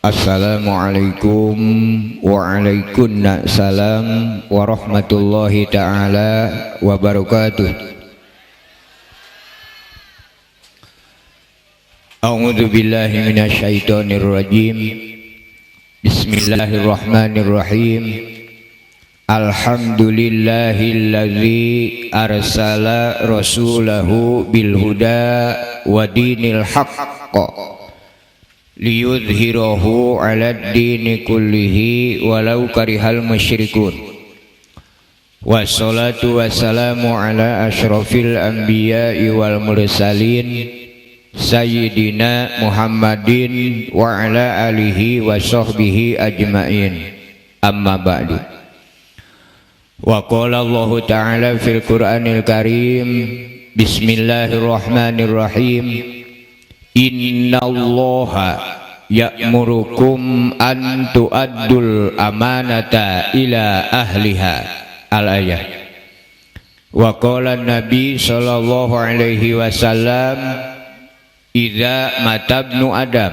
Assalamualaikum waalaikumsalam warahmatullahi taala wabarakatuh. A'udzu billahi minasyaitonir rajim. Bismillahirrahmanirrahim. Alhamdulillahillazi arsala rasulahu bil huda wa dinil haqq liyudhhirahu 'alad dini kullihi walau karihal musyrikun. Wassalatu wassalamu ala asyrafil anbiya'i wal mursalin sayyidina Muhammadin wa ala alihi wa sahbihi ajmain. Amma ba'du. Wa qala Allahu ta'ala fil Qur'anil Karim, bismillahirrahmanirrahim. Innallaha ya'murukum an tu'addul amanata ila ahliha. Al-ayah. Wa qala Nabi sallallahu alaihi wasallam, idza matabnu adam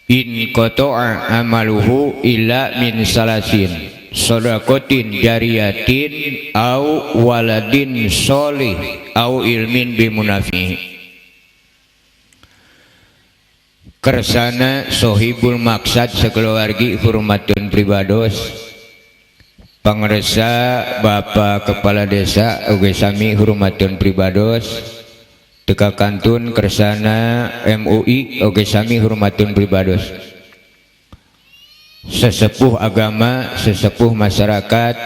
in qata'a amaluhu illa min salasin sadaqatin jariyatin au waladin sholih au ilmin bimunafihi. Kersana sohibul maksad sekeluargi hormatun pribados pangresa Bapak Kepala Desa oge sami hormatun pribados teka kantun kersana MUI oge sami hormatun pribados sesepuh agama sesepuh masyarakat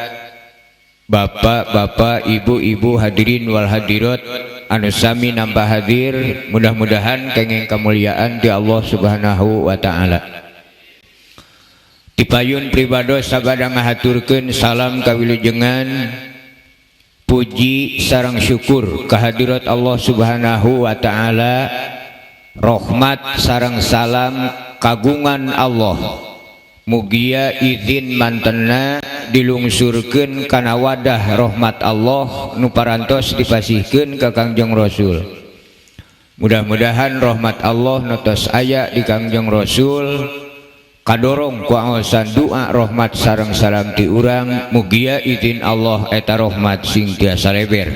bapak-bapak ibu-ibu hadirin wal hadirat anu sami nambah hadir mudah-mudahan kenging kemuliaan di Allah Subhanahu wa taala. Tipayun pribados sabada ngahaturkeun salam kawilujengan puji sareng syukur kehadirat Allah Subhanahu wa taala, rahmat sareng salam kagungan Allah mugia izin mantena dilungsurkeun kana wadah rahmat Allah nu parantos dipasihkeun ka Kangjeng Rasul. Mudah-mudahan rahmat Allah nu tos aya di Kangjeng Rasul kadorong ku aosan doa rahmat sareng salam ti urang, mugia izin Allah eta rahmat sing tiasa leber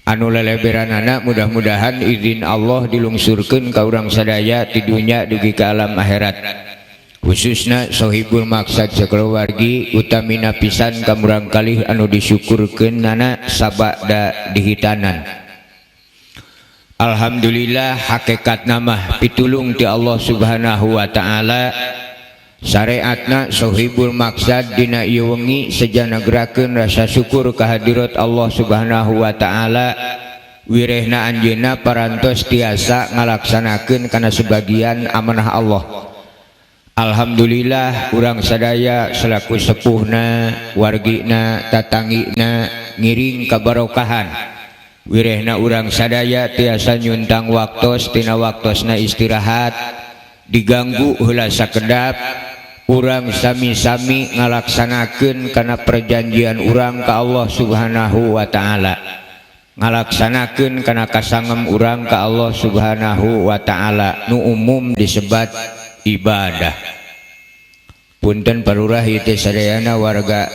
anu leleberanana, mudah-mudahan izin Allah dilungsurkeun ka urang sadaya ti dunya dugi ka alam akhirat, khususna sohibul maksad sekeluargi utamina pisan ka murang kalih anu disyukurkeun nana sabada dihitanan. Alhamdulillah hakikat nama pitulung ti Allah Subhanahu wa taala, syariatna sohibul maksad dina ieu wengi sejana gerakeun rasa syukur kehadirat Allah Subhanahu wa taala, wirehna anjeunna parantos tiasa ngalaksanakeun kana sebagian amanah Allah. Alhamdulillah urang sadaya selaku sepuhna wargina tatangina ngiring kabarokahan wirehna urang sadaya tiasa nyuntang waktos tina waktosna istirahat diganggu heula sakedap urang sami-sami ngalaksanakeun kana perjanjian urang ka Allah Subhanahu wa taala, ngalaksanakeun kana kasangem urang ka Allah Subhanahu wa taala nu umum disebat ibadah. Punten parurah ieu teh sadayana warga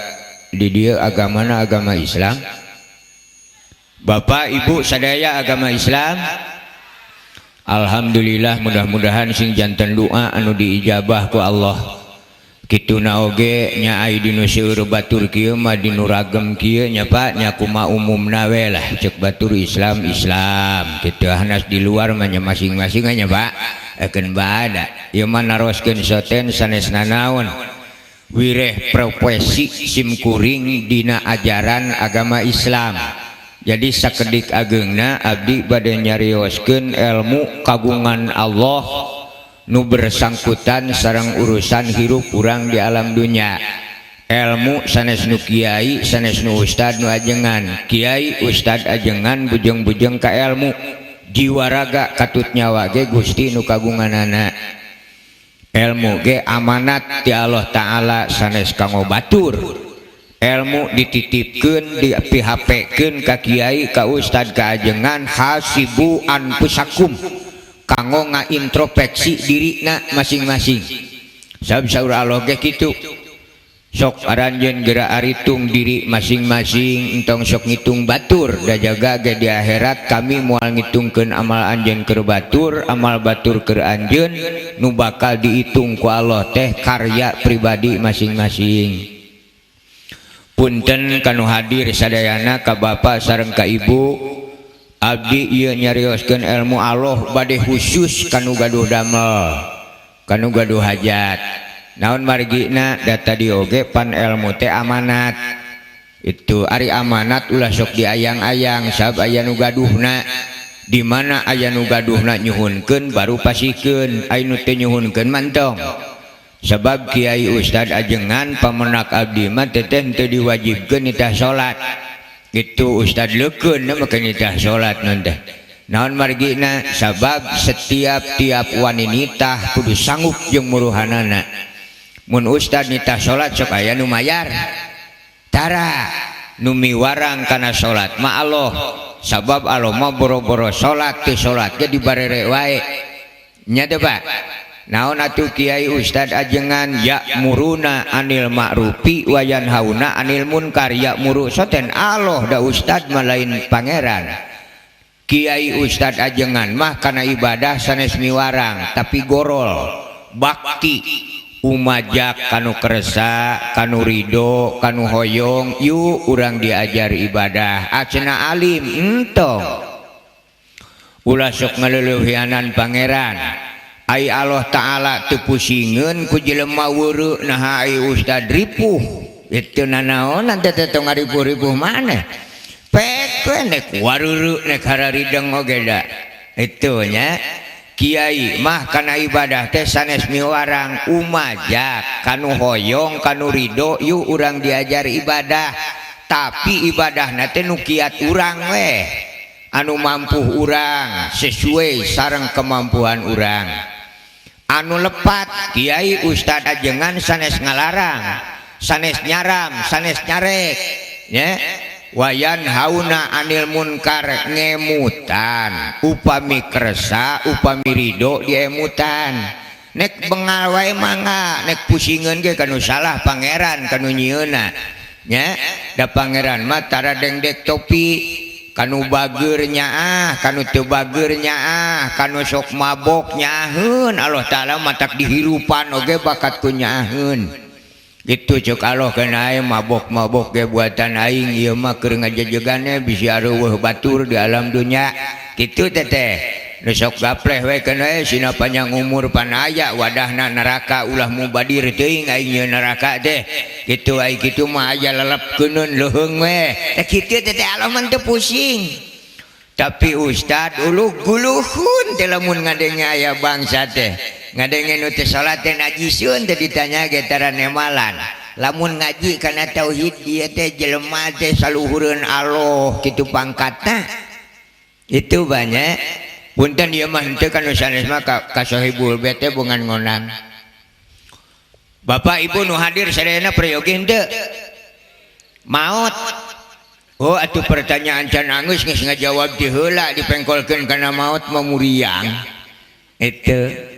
di dieu agamana agama Islam. Bapak Ibu sadaya agama Islam. Alhamdulillah mudah-mudahan sing janten doa anu diijabah ku Allah. Kituna oge nya ai dinu seueur batur kieu mah dinu ragem kieu nya Pak nya kumaha umumna we lah ceuk batur Islam Islam kitu hanas di luar mah nya masing-masing nya Pak akan bada ieu mah naroskeun soten sanesna naon wireh profesi simkuring dina ajaran agama Islam. Jadi sakedik ageungna abdi bade nyarioskeun ilmu kagungan Allah nu bersangkutan sareng urusan hirup urang di alam dunya. Ilmu sanes nu kiai sanes nu ustad nu ajengan, kiai ustad ajengan bujeng-bujeng ka ilmu jiwa raga katut nyawa ge Gusti nu kagunganana. Ilmu ge amanat ti Allah taala sanes kanggo batur. Ilmu dititipkeun di-PHP-keun ka kiai ka ustad ka ajengan hasibu anfusakum kanggo ngaintrospeksi dirina masing-masing. Sabab saur Allah ge kitu. Sok aranjeun geura aritung diri masing-masing, entong sok ngitung batur, da jaga ge di akhirat kami moal ngitungkeun amal anjeun keur batur, amal batur keur anjeun, nu bakal dihitung ku Allah teh karya pribadi masing-masing. Punten kanu hadir sadayana, ka bapak sareng ka ibu, abdi ieu nyarioskeun ilmu Allah bade khusus kanu gaduh damel, kanu gaduh hajat. Naon margina? Da tadi oge pan ilmu teh amanat. Itu ari amanat ulah sok diayang-ayang, sabab aya nu gaduhna. Di mana aya nu gaduhna nyuhunkeun baru pasikeun, aya nu teu nyuhunkeun mantong. Sebab kiai ustad ajengan pamenak abdi mah teteh teu diwajibkeun nitah salat. Itu ustad leukeun mah nitah salat nun teh. Naon margina? Sabab setiap tiap wani nitah kudu sanggup jeung muruhanana. Mun ustad nitah salat sok aya nu mayar. Tara nu miwarang kana salat ma Allah. Sabab Allah mah boro-boro salat teu salat ge dibarere wae. Nya teh Pak. Naon atuh kiai ustad ajengan ya'muruna anil ma'rufi wa yanhauna anil munkar, ya'muru soten Allah, da ustad mah lain pangeran. Kiai ustad ajengan mah kana ibadah sanes miwarang tapi gorol bakti umajak kanu keresa, kanu ridho, kanu hoyong, yuk urang diajar ibadah. Acena alim entong ulah sok ngaleulewihanan pangeran. Ai Allah Ta'ala teu pusingeun ku jelema weureu, naha ai ustad ripuh itu nanaonan teh teh ngaripuh-ripuh maneh pek we nek wareureu nek hararideng oge da itu nya. Kiai mah kana ibadah teh sanes miwarang, umajak kanu hoyong, kanu ridho, yuk urang diajar ibadah, tapi ibadahna teh nu kiat urang weh, anu mampu urang, sesuai sareng kemampuan urang anu lepat. Kiai ustad ajengan sanes ngalarang, sanes nyaram, sanes nyarek nya. Wayan hauna anil munkar, ngemutan upami kersa, upami ridho diemutan. Nek bengal wae mangga, nek pusingeun ge kanu salah pangeran kanu nyieuna nya, da pangeran mah tara dengdek topi. Kanu bageur nyaah, kanu teu bageur nyaah, kanu sok mabok nyaaheun. Allah Ta'ala matak dihirupan oge bakat ku nyaaheun gitu. Cek Allah kena mabok-mabok ge buatan aing ieu mah, keur ngajejegane bisi areuweuh batur di alam dunya kitu. Teteh nu sok gapleh we keun sina, panjang umur pan aya wadahna neraka, ulah mubadir teuing aing nyieun neraka teh kitu. Ai kitu mah aya lelepkeuneun leuheung we teh kitu. Teteh, Allah mah teu pusing, tapi ustad uluh guluhun teh lamun ngadenge aya bangsa teh ngadenge nu teu salat teh najisun teh. Ditanya ge tara nemalan. Lamun ngaji kana tauhid ieu teh jelema teh saluhureun Allah kitu pangkatna itu banyak. Punten ieu mah henteu kanu sanes mah ka sahibul bait teh bongan ngonang. Bapak Ibu nu hadir sadayana prayogi henteu maot? Oh atuh pertanyaan can anggeus geus ngajawab ti heula, dipengkolkeun kana maot mah muriang itu.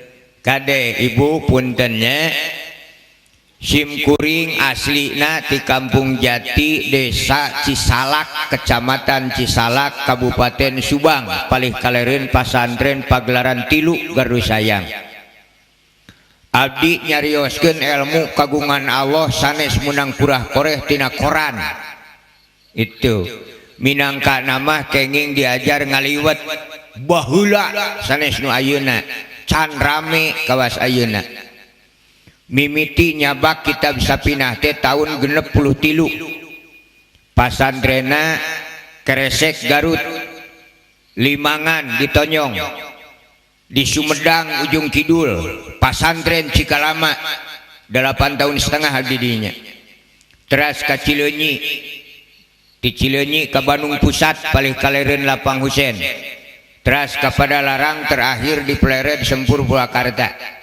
Kade ibu, puntennya, sim kuring aslina di Kampung Jati, Desa Cisalak, Kecamatan Cisalak, Kabupaten Subang, palih kalereun Pasantren Pagelaran Tilu Gardu Sayang. Abdi nyarioskeun ilmu kagungan Allah sanes menang kurah koreh tina koran itu. Minangka nama kenging diajar ngaliwet baheula sanes nu ayeuna, can rame kawas ayeuna. Mimiti nyabak kitab Sapinah teh tahun 63, pasantrena Keresek Garut, Limangan di Tonyong, di Sumedang ujung kidul, pasantren Cikalama 8 tahun setengah abdidinya, teras ka Cileunyi, di Cileunyi ke Bandung Pusat palih kalereun Lapang Husen, teras kepada Larang, terakhir di Plered Sempur Purwakarta.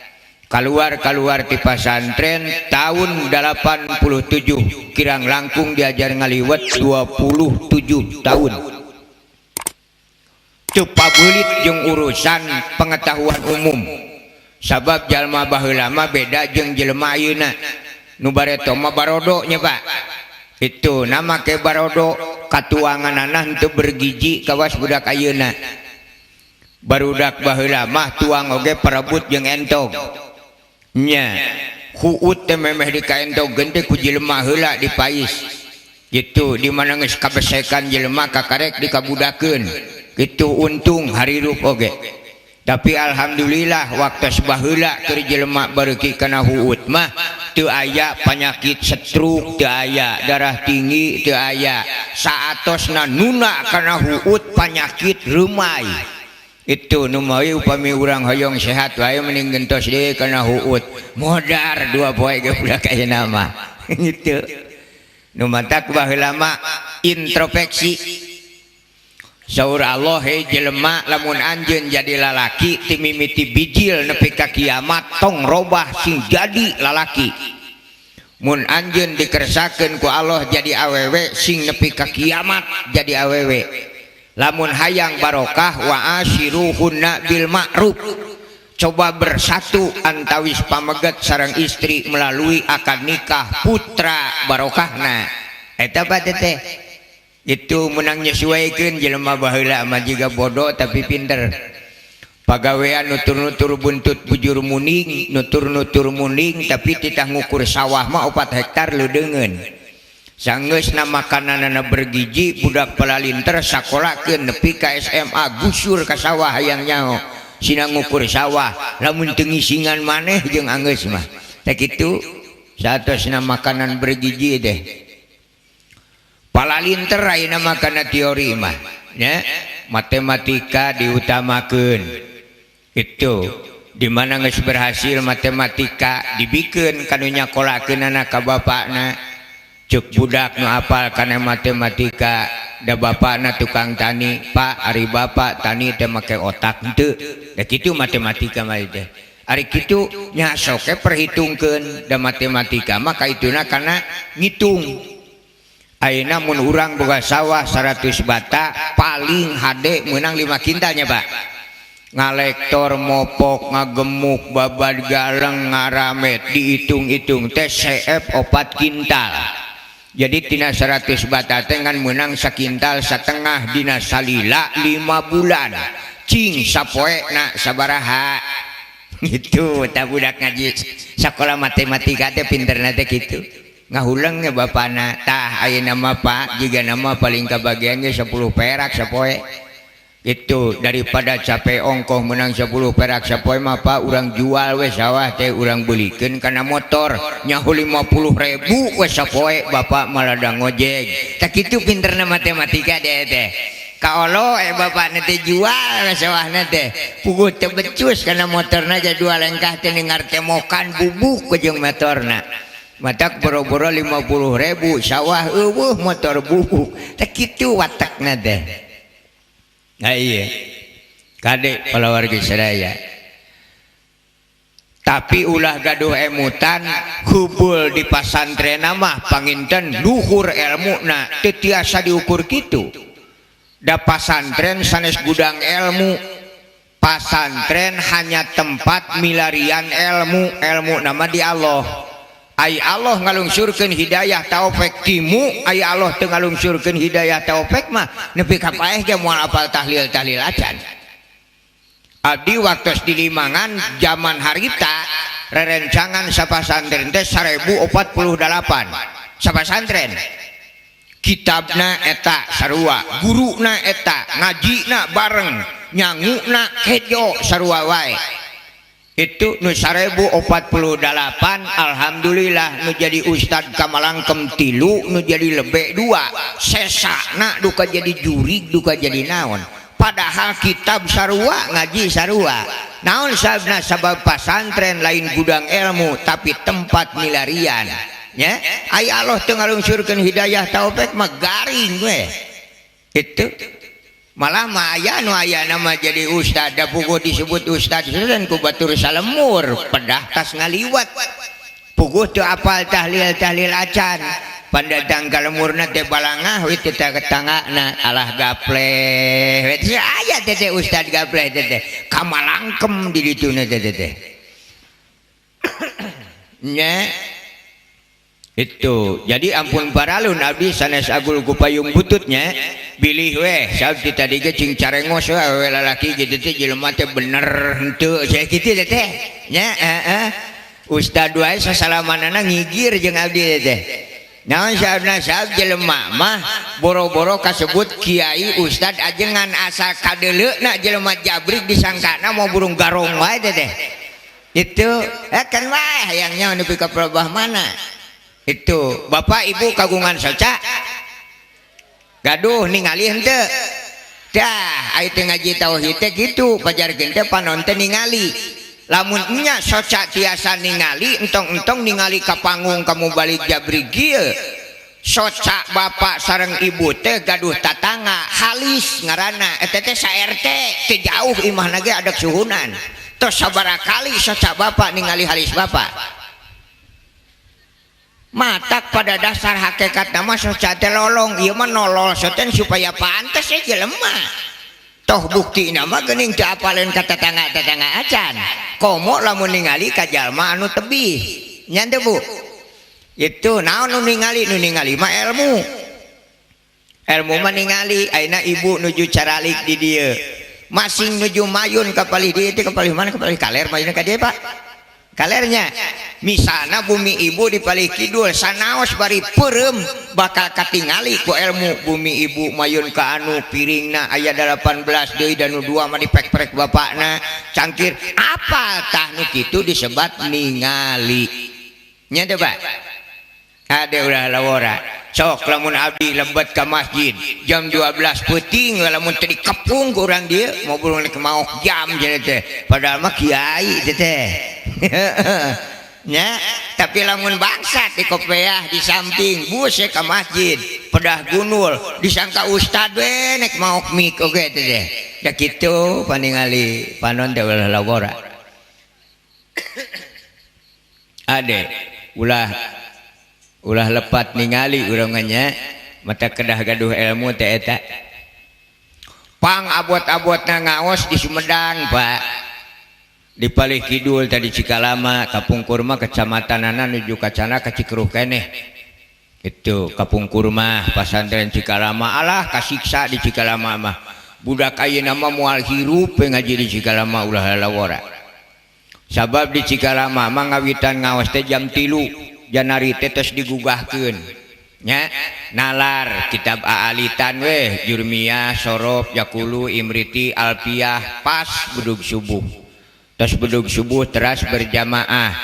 Keluar-keluar di pasantren tahun 87, kirang langkung diajar ngaliwet 27 tahun. Teu pabelit jeung urusan pengetahuan umum. Sabab jalma baheula mah beda jeung jelema ayeuna. Nu bareto mah barodo nya, Pak. Itu nama ke barodo katuanganana henteu bergizi kawas budak ayeuna. Barudak baheula mah tuang oge parebut jeung entog. Nya, huut teh memeh dikaentogkeun teh ku jelema heula dipais. Gitu, di mana geus kabesekan jelema kakarek dikabudakeun. Gitu untung harirup oge. Tapi alhamdulillah waktu baheula keur jelema bareuki kana huut mah teu aya penyakit stroke, teu aya darah tinggi, teu aya. Saatosna nuna kana huut penyakit reumay. Itu nu mawi upami urang hoyong sehat wae mending gentos deui kana huut. Modar dua poe ge budak ayeuna mah. Gitu. Nu matak baheula mah introspeksi. Saur Allah, hei jelema, lamun anjeun jadi lalaki ti mimiti bijil nepi ka kiamat tong robah, sing jadi lalaki. Mun anjeun dikersakeun ku Allah jadi awewe, sing nepi ka kiamat jadi awewe. Lamun hayang barokah, wa asyiruhunna bil ma'ruf, coba bersatu antawis pameget sareng istri melalui akad nikah, putra barokahna eta, Pak. Teteh itu menang nyesuaikan. Jelema baheula mah jiga bodoh tapi pinter. Pagawean nutur-nutur buntut bujur muning, nutur-nutur muning, tapi titah ngukur sawah mah 4 hektar leudeungeun. Sanggeusna makananana bergizi, budak palalinter sakolakeun nepi ka SMA, gusur ka sawah hayang nyaho. Sina ngukur sawah lamun teu ngisingan maneh jeung anggeus mah. Teh kitu saatosna makanan bergizi teh. Palalinter ayeuna mah kana teori mah nya, matematika diutamakeun. Itu di mana geus berhasil matematika dibikeun kanu nyakolakeun ka bapakna. Cek budak nu apal kana matematika, da bapakna tukang tani, "Pak, ari bapak tani teh make otak henteu?" Da kitu matematika mah teh. Ari kitu nya sok perhitungkeun, da matematika mah kaituna kana ngitung. Ayeuna mun urang boga sawah 100 bata, paling hade menang 5 kintalnya, Pak. Ngalektor, mopok, ngagemuk, babad galeng, ngaramet, dihitung-hitung teh CF 4 kintal. Jadi tina 100 bata teh ngan menang sakintal setengah dina salila 5 bulan. Cing sapoe na sabaraha? Gitu tak budak ngaji sekolah matematika teh pinterna teh kitu. Ngahulengnya bapana. Tah, ayeuna mah, Pak, jiga nama paling kabagiannya 10 perak sapoe. Itu daripada capek ongkoh menang 10 perak sapoe mah, Pak, urang jual we sawah teh, urang belikeun kana motor, nyaho 50 ribu we sapoe, bapak malah da ngojek. Tah kitu pinterna matematika deh teh. Kaolo bapak nanti jual sawahna teh, puguh teu becus kana motorna aja dua lengkah teh ningar temokan bubuk ke jeung motorna. Matak boro-boro 50 ribu, sawah eueuh, motor bubuk. Teh kitu watakna teh. Nah iya, kade wargi sadaya, tapi ulah gaduh emutan hubul di pasantren mah panginten luhur ilmu. Teu tiasa diukur kitu, da pasantren sanes gudang ilmu. Pasantren hanya tempat milarian ilmu. Ilmu nama di Allah. Ay Allah ngalungsurkeun hidayah taufik timu, ay Allah teu ngalungsurkeun hidayah taufik mah nepi ka paeh ge moal apal tahlil tahlil acan. Abdi waktu di Limangan zaman harita rerencangan sapasantren teh 1048 sapasantren, kitabna eta sarua, guruna eta, ngajina bareng, nyanguna kejo sarua wae. Itu nu 1048. Alhamdulillah nu jadi ustad kamalangkem tilu, nu jadi lebih dua, sesana duka jadi jurig, duka jadi naon, padahal kitab sarua, ngaji sarua. Naon sabna? Sabab pasantren lain gudang ilmu, tapi tempat milarian ya. Ay Allah teu ngalungsurkeun hidayah taufik mah garing we. Itu malah mah aya nu aya nama jadi ustad, da puguh disebut ustad dan ku batur salemur pedah tas ngaliwat, puguh teu apal tahlil tahlil acan. Pandatang ka lemurna teh balangah we teh tetangana, "Alah, gapleh we." Aya teh teh ustad gapleh teh teh kamalangkem di dituna teh teh. Nya itu jadi ampun paralun abdi sanes agul ku payung bututnya bilih weh sabab ti tadi ge cing carengos we awewe lalaki kitu teh jelema teh bener henteu sia kitu teh teh nya heeh. Ustad wae sasalamanana ngigir jeung abdi teh. Naon sababna? Sabab jelema mah boro-boro kasebut kiai ustad ajengan asal kadeuleuna jelema jabrik disangkana mau burung garong wae teh teh. Itu kan wae hayangnya nepi ka pelebah mana. Itu bapak ibu kagungan soca gaduh ningali henteu dah aya teh ngaji tauhid teh kitu pajarkeun teh panon teh ningali lamun nya soca tiasa ningali entong-entong ningali ka panggung kamu balik jabri kieu soca bapak sareng ibu teh gaduh tatangga halis ngaranna eta teh sa RT teu jauh imahna ge ada suhunan tos sabaraha kali soca bapak ningali halis bapak matak pada dasar hakikat nama soca teh lolong ieu mah nolol soten supaya pantes ya jelema toh bukti nama geuning teu apaleun ka tetangga-tetangga acan komo lamun ningali ka jalma anu tebih nya teu Bu itu naon nu ningali nu ningali mah ilmu ilmu mah ningali ayeuna ibu nuju caralik di dieu masing nuju mayun ka palih dieu teh ka palih mana ka palih kaler mayun ka dieu Pak kalernya misalnya bumi ibu di palih kidul sanaos bari peureum bakal katingali ku ilmu bumi ibu mayun ka anu piringna aya 18 deui dan nu 2 mah dipek-prek bapakna cangkir apa tah nu kitu disebat ningali nya teh Pak ade ulah lawora sok lamun abdi lebet ka masjid jam 12 peuting lamun teu dikepung ku urang dieu mau burung rek maok jam cenah teh padahal mah kiai teh teh nya tapi lamun bangsat di kopeah di samping bus ka masjid pedah gunul disangka ustad we nek maok mik oge teh teh da kitu paningali panon teh ulah lawora ade ulah ulah lepat ningali urang nya mata kedah gaduh ilmu teh eta pang abot-abotna ngaos di Sumedang Pak di palih kidul tadi Cikalama Kapungkur mah kecamatanana nuju kacana ka Cikeruh keneh itu Kapungkur mah pasantren Cikalama alah kasiksa di Cikalama mah budak ayeuna mah moal hirup ngaji di Cikalama ulah lawora sabab di Cikalama mah ngawitan ngaos teh jam 3 janari teh tos digugahkeun nya nalar kitab aalitan weh jurmiyah sorof jakulu imriti alfiah pas bedug subuh tos bedug subuh teras berjamaah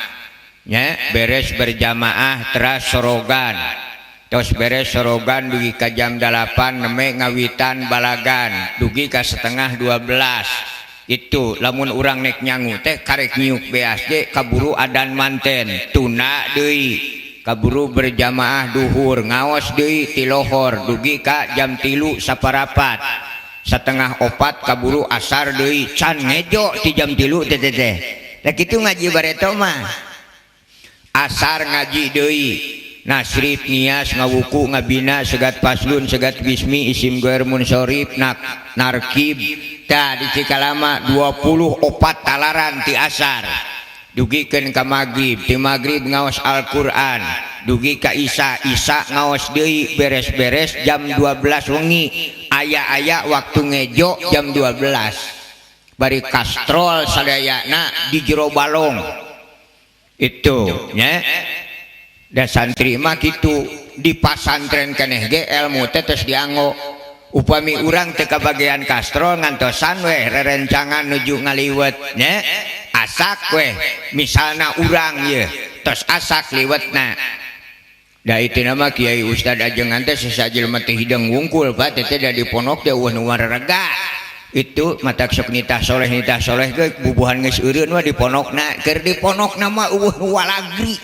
nya beres berjamaah teras sorogan tos beres sorogan dugi ka jam 8 neme ngawitan balagan dugi ka 11:30 itu lamun urang nek nyangu teh karek nyiuk beas ge kaburu adan manten tuna deui kaburu berjamaah duhur ngaos deui ti lohor dugi ka jam 3 saparapat 3:30 kaburu asar deui can ngejo ti jam 3 teh teh teh da kitu ngaji bareto mah asar ngaji deui nasrif nias ngawuku ngabina segat paslun segat bismi isim goer munsorif nak narkib tah di Cikalama 24 talaran ti asar dugikeun ka magrib ti magrib ngaos Al-Qur'an dugi ka isya isya ngaos deui beres-beres jam 12 wengi aya-aya waktu ngejo jam 12 bari kastrol sadayana di jero balong itu nya da santri mah kitu di pasantren keneh ge ilmu teh tos dianggo upami urang teu kabagean kastrol ngantosan weh rerencangan nuju ngaliwet nya asak weh misalna urang ye tos asak liwetna da itu nama kiai ustad ajengan teh sesa jelema teh hideng wungkul Pak teh teh da di pondok teh eueuh nu warega itu matak sok nitah soleh ge bubuhan geus eureun mah di pondokna keur di pondokna mah eueuh nu walagri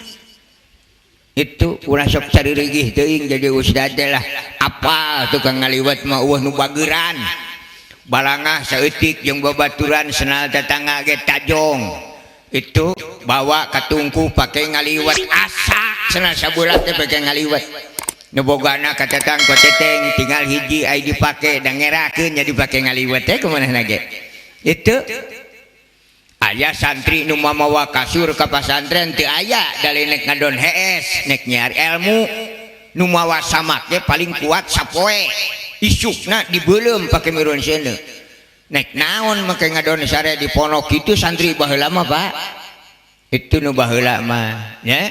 itu ulah sok cari rigih teuing jadi ustad teh lah apal tukang ngaliwet mah eueuh nu bageran balangah saeutik jeung babaturan senal tetangga ge tajong itu bawa ka tungku pake ngaliwet asak senal sabulan teh pake ngaliwet nu bogana ka tetang ka teteng tinggal hiji ai dipake da ngerakeun nya dipake ngaliwet teh kumaha ge itu Aya santri nu mamawa kasur ka pasantren teu aya dalih nek ngadon hees, nek nyiar ilmu. Nu mawa samak ge paling kuat sapoe, isukna dibeuleum pake mirun seuneu. Nek naon make ngadon sare di pondok kitu santri baheula mah, Pak. Itu nu baheula mah nya.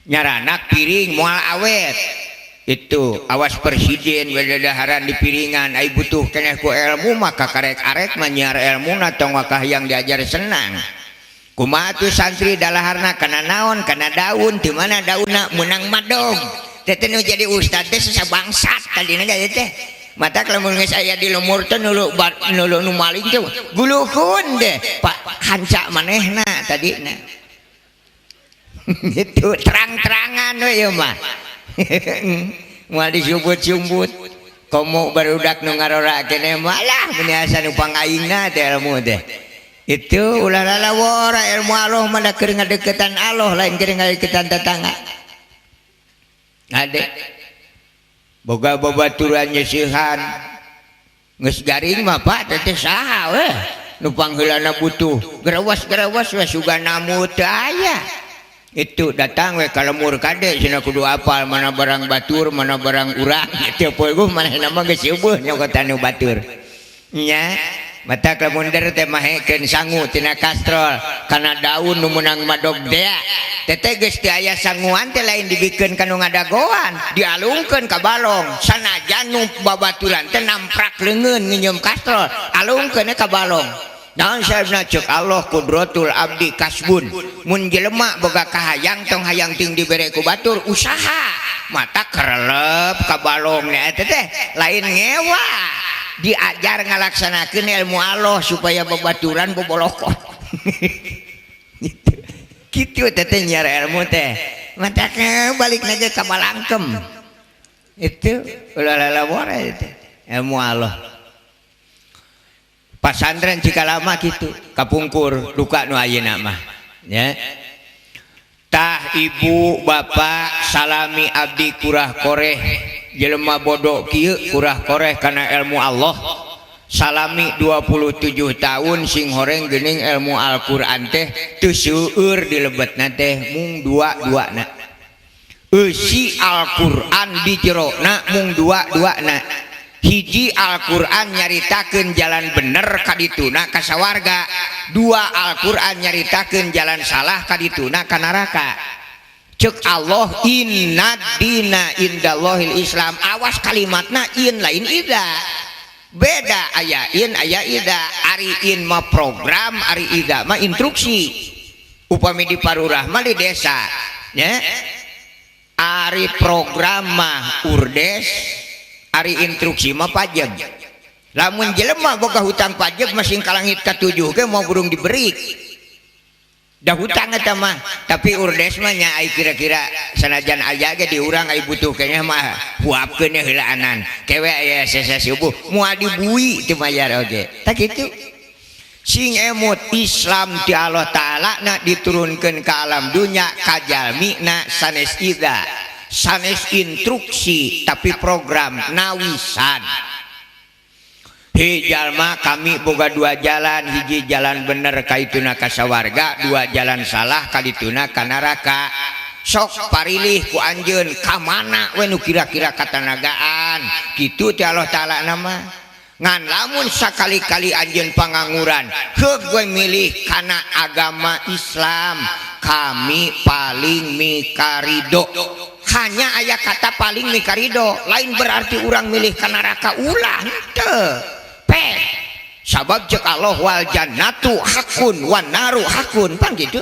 Nyaranak piring moal awet. Itu awas presiden wedadaharan di piringan ai butuh keneh ku ilmu maka karek-arek mah nyiar ilmuna, tong wakah yang diajar senang. Kumaha tuh santri dalaharna kana naon? Kana daun. Di mana daunna meunang madog. Teh nu jadi ustad teh sabangsat tadina ge teh. Mata lamun geus aya di lemur teh nulu nulu nu maling teh guluhun deh Pak hanca manehna tadina. Itu terang-terangan we ieu mah. Moal disumbut-sumbut. Komo barudak nu ngarora keneh malah meni asa nu pangaingna teh ilmu teh. Itu ulah lalawora ilmu Allah mah da keur ngadeukeutan Allah, lain keur ngadeukeutan tetangga. Ade boga babaturan nyeusihan geus garing mah, Pak, teh saha we nu pangheulana butuh gerawas-gerawas we sugan namu teu aya. Itu datang we ka lemur kade cenah kudu apal mana barang batur mana barang urang. Teu poe manehna mah geus eueuh nyokotan nu batur nya. Mata lamun der teh mahekeun sangu tina kastrol kana daun nu meunang madog dea. Teteh geus teu aya sanguan teh lain dibikeun ka nu ngadagoan, dialungkeun ka balong. Sanajan nu babaturan teh namprak leungeun nginjem kastrol, alungkeun ka balong. Naon sababna? Ceuk Allah kudratul abdi kasbun. Mun jelema boga kahayang tong hayang ting dibere ku batur, usaha. Mata kerelep ka balong eta teh lain ngewa. Diajar ngalaksanakeun ilmu Allah supaya babaturan bobolokot. Kitu teh nyiar ilmu teh. Matakna balik lagi ka balangkem. Itu ulah lalawara itu ilmu Allah. Pasantren Cikalama kitu kapungkur duka nu ayeuna mah nya. Tah ibu bapak salami abdi kurah koreh jelema bodoh kieu kurah koreh kana ilmu Allah. Salami 27 tahun sing horeng geuning ilmu Al-Qur'an teh teu seueur di lebetna teh mung dua-duana. Eusi Al-Qur'an di jerona mung dua-duana. Hiji Al-Qur'an nyaritakeun jalan bener ka dituna ka sawarga, dua Al-Qur'an nyaritakeun jalan salah ka dituna ka neraka. Ceuk Allah inna dina indallahil Islam. Awas kalimatna in lain ida. Beda aya in aya ida. Ari in mah program, ari ida mah instruksi. Upami di parurah mah di desa nya. Ari program mah urdes, ari instruksi mah pajak. Lamun jelema boga hutang pajak masing ka langit katujuh ge mau burung diberi. Dah hutang eta mah, tapi urdes mah nya ai kira-kira sanajan aya ge di urang ai butuh kayaknya mah huapkeun heulaanan. Kewe aya sesa subuh moal dibui teu mayar oge. Tah kitu. Sing emut Islam ti Allah Ta'ala na diturunkeun ka alam dunya kajalmi na sanes ida, sanes instruksi tapi program nawisan. Hei jalma, kami boga dua jalan, hiji jalan bener kaituna ka sawarga, dua jalan salah kadituna ka neraka. Sok parilih ku anjeun ka mana we nu kira-kira katanagaan. Kitu teh Allah Ta'ala nama. Ngan lamun sakali-kali anjeun pangangguran, heug we milih kana agama Islam, kami paling mikarido. Hanya aya kata paling mikarido, lain berarti urang milih ka neraka, ulah henteu. Pe sabab cek Allah wal jannatu hakun wan naru hakun, pan gitu.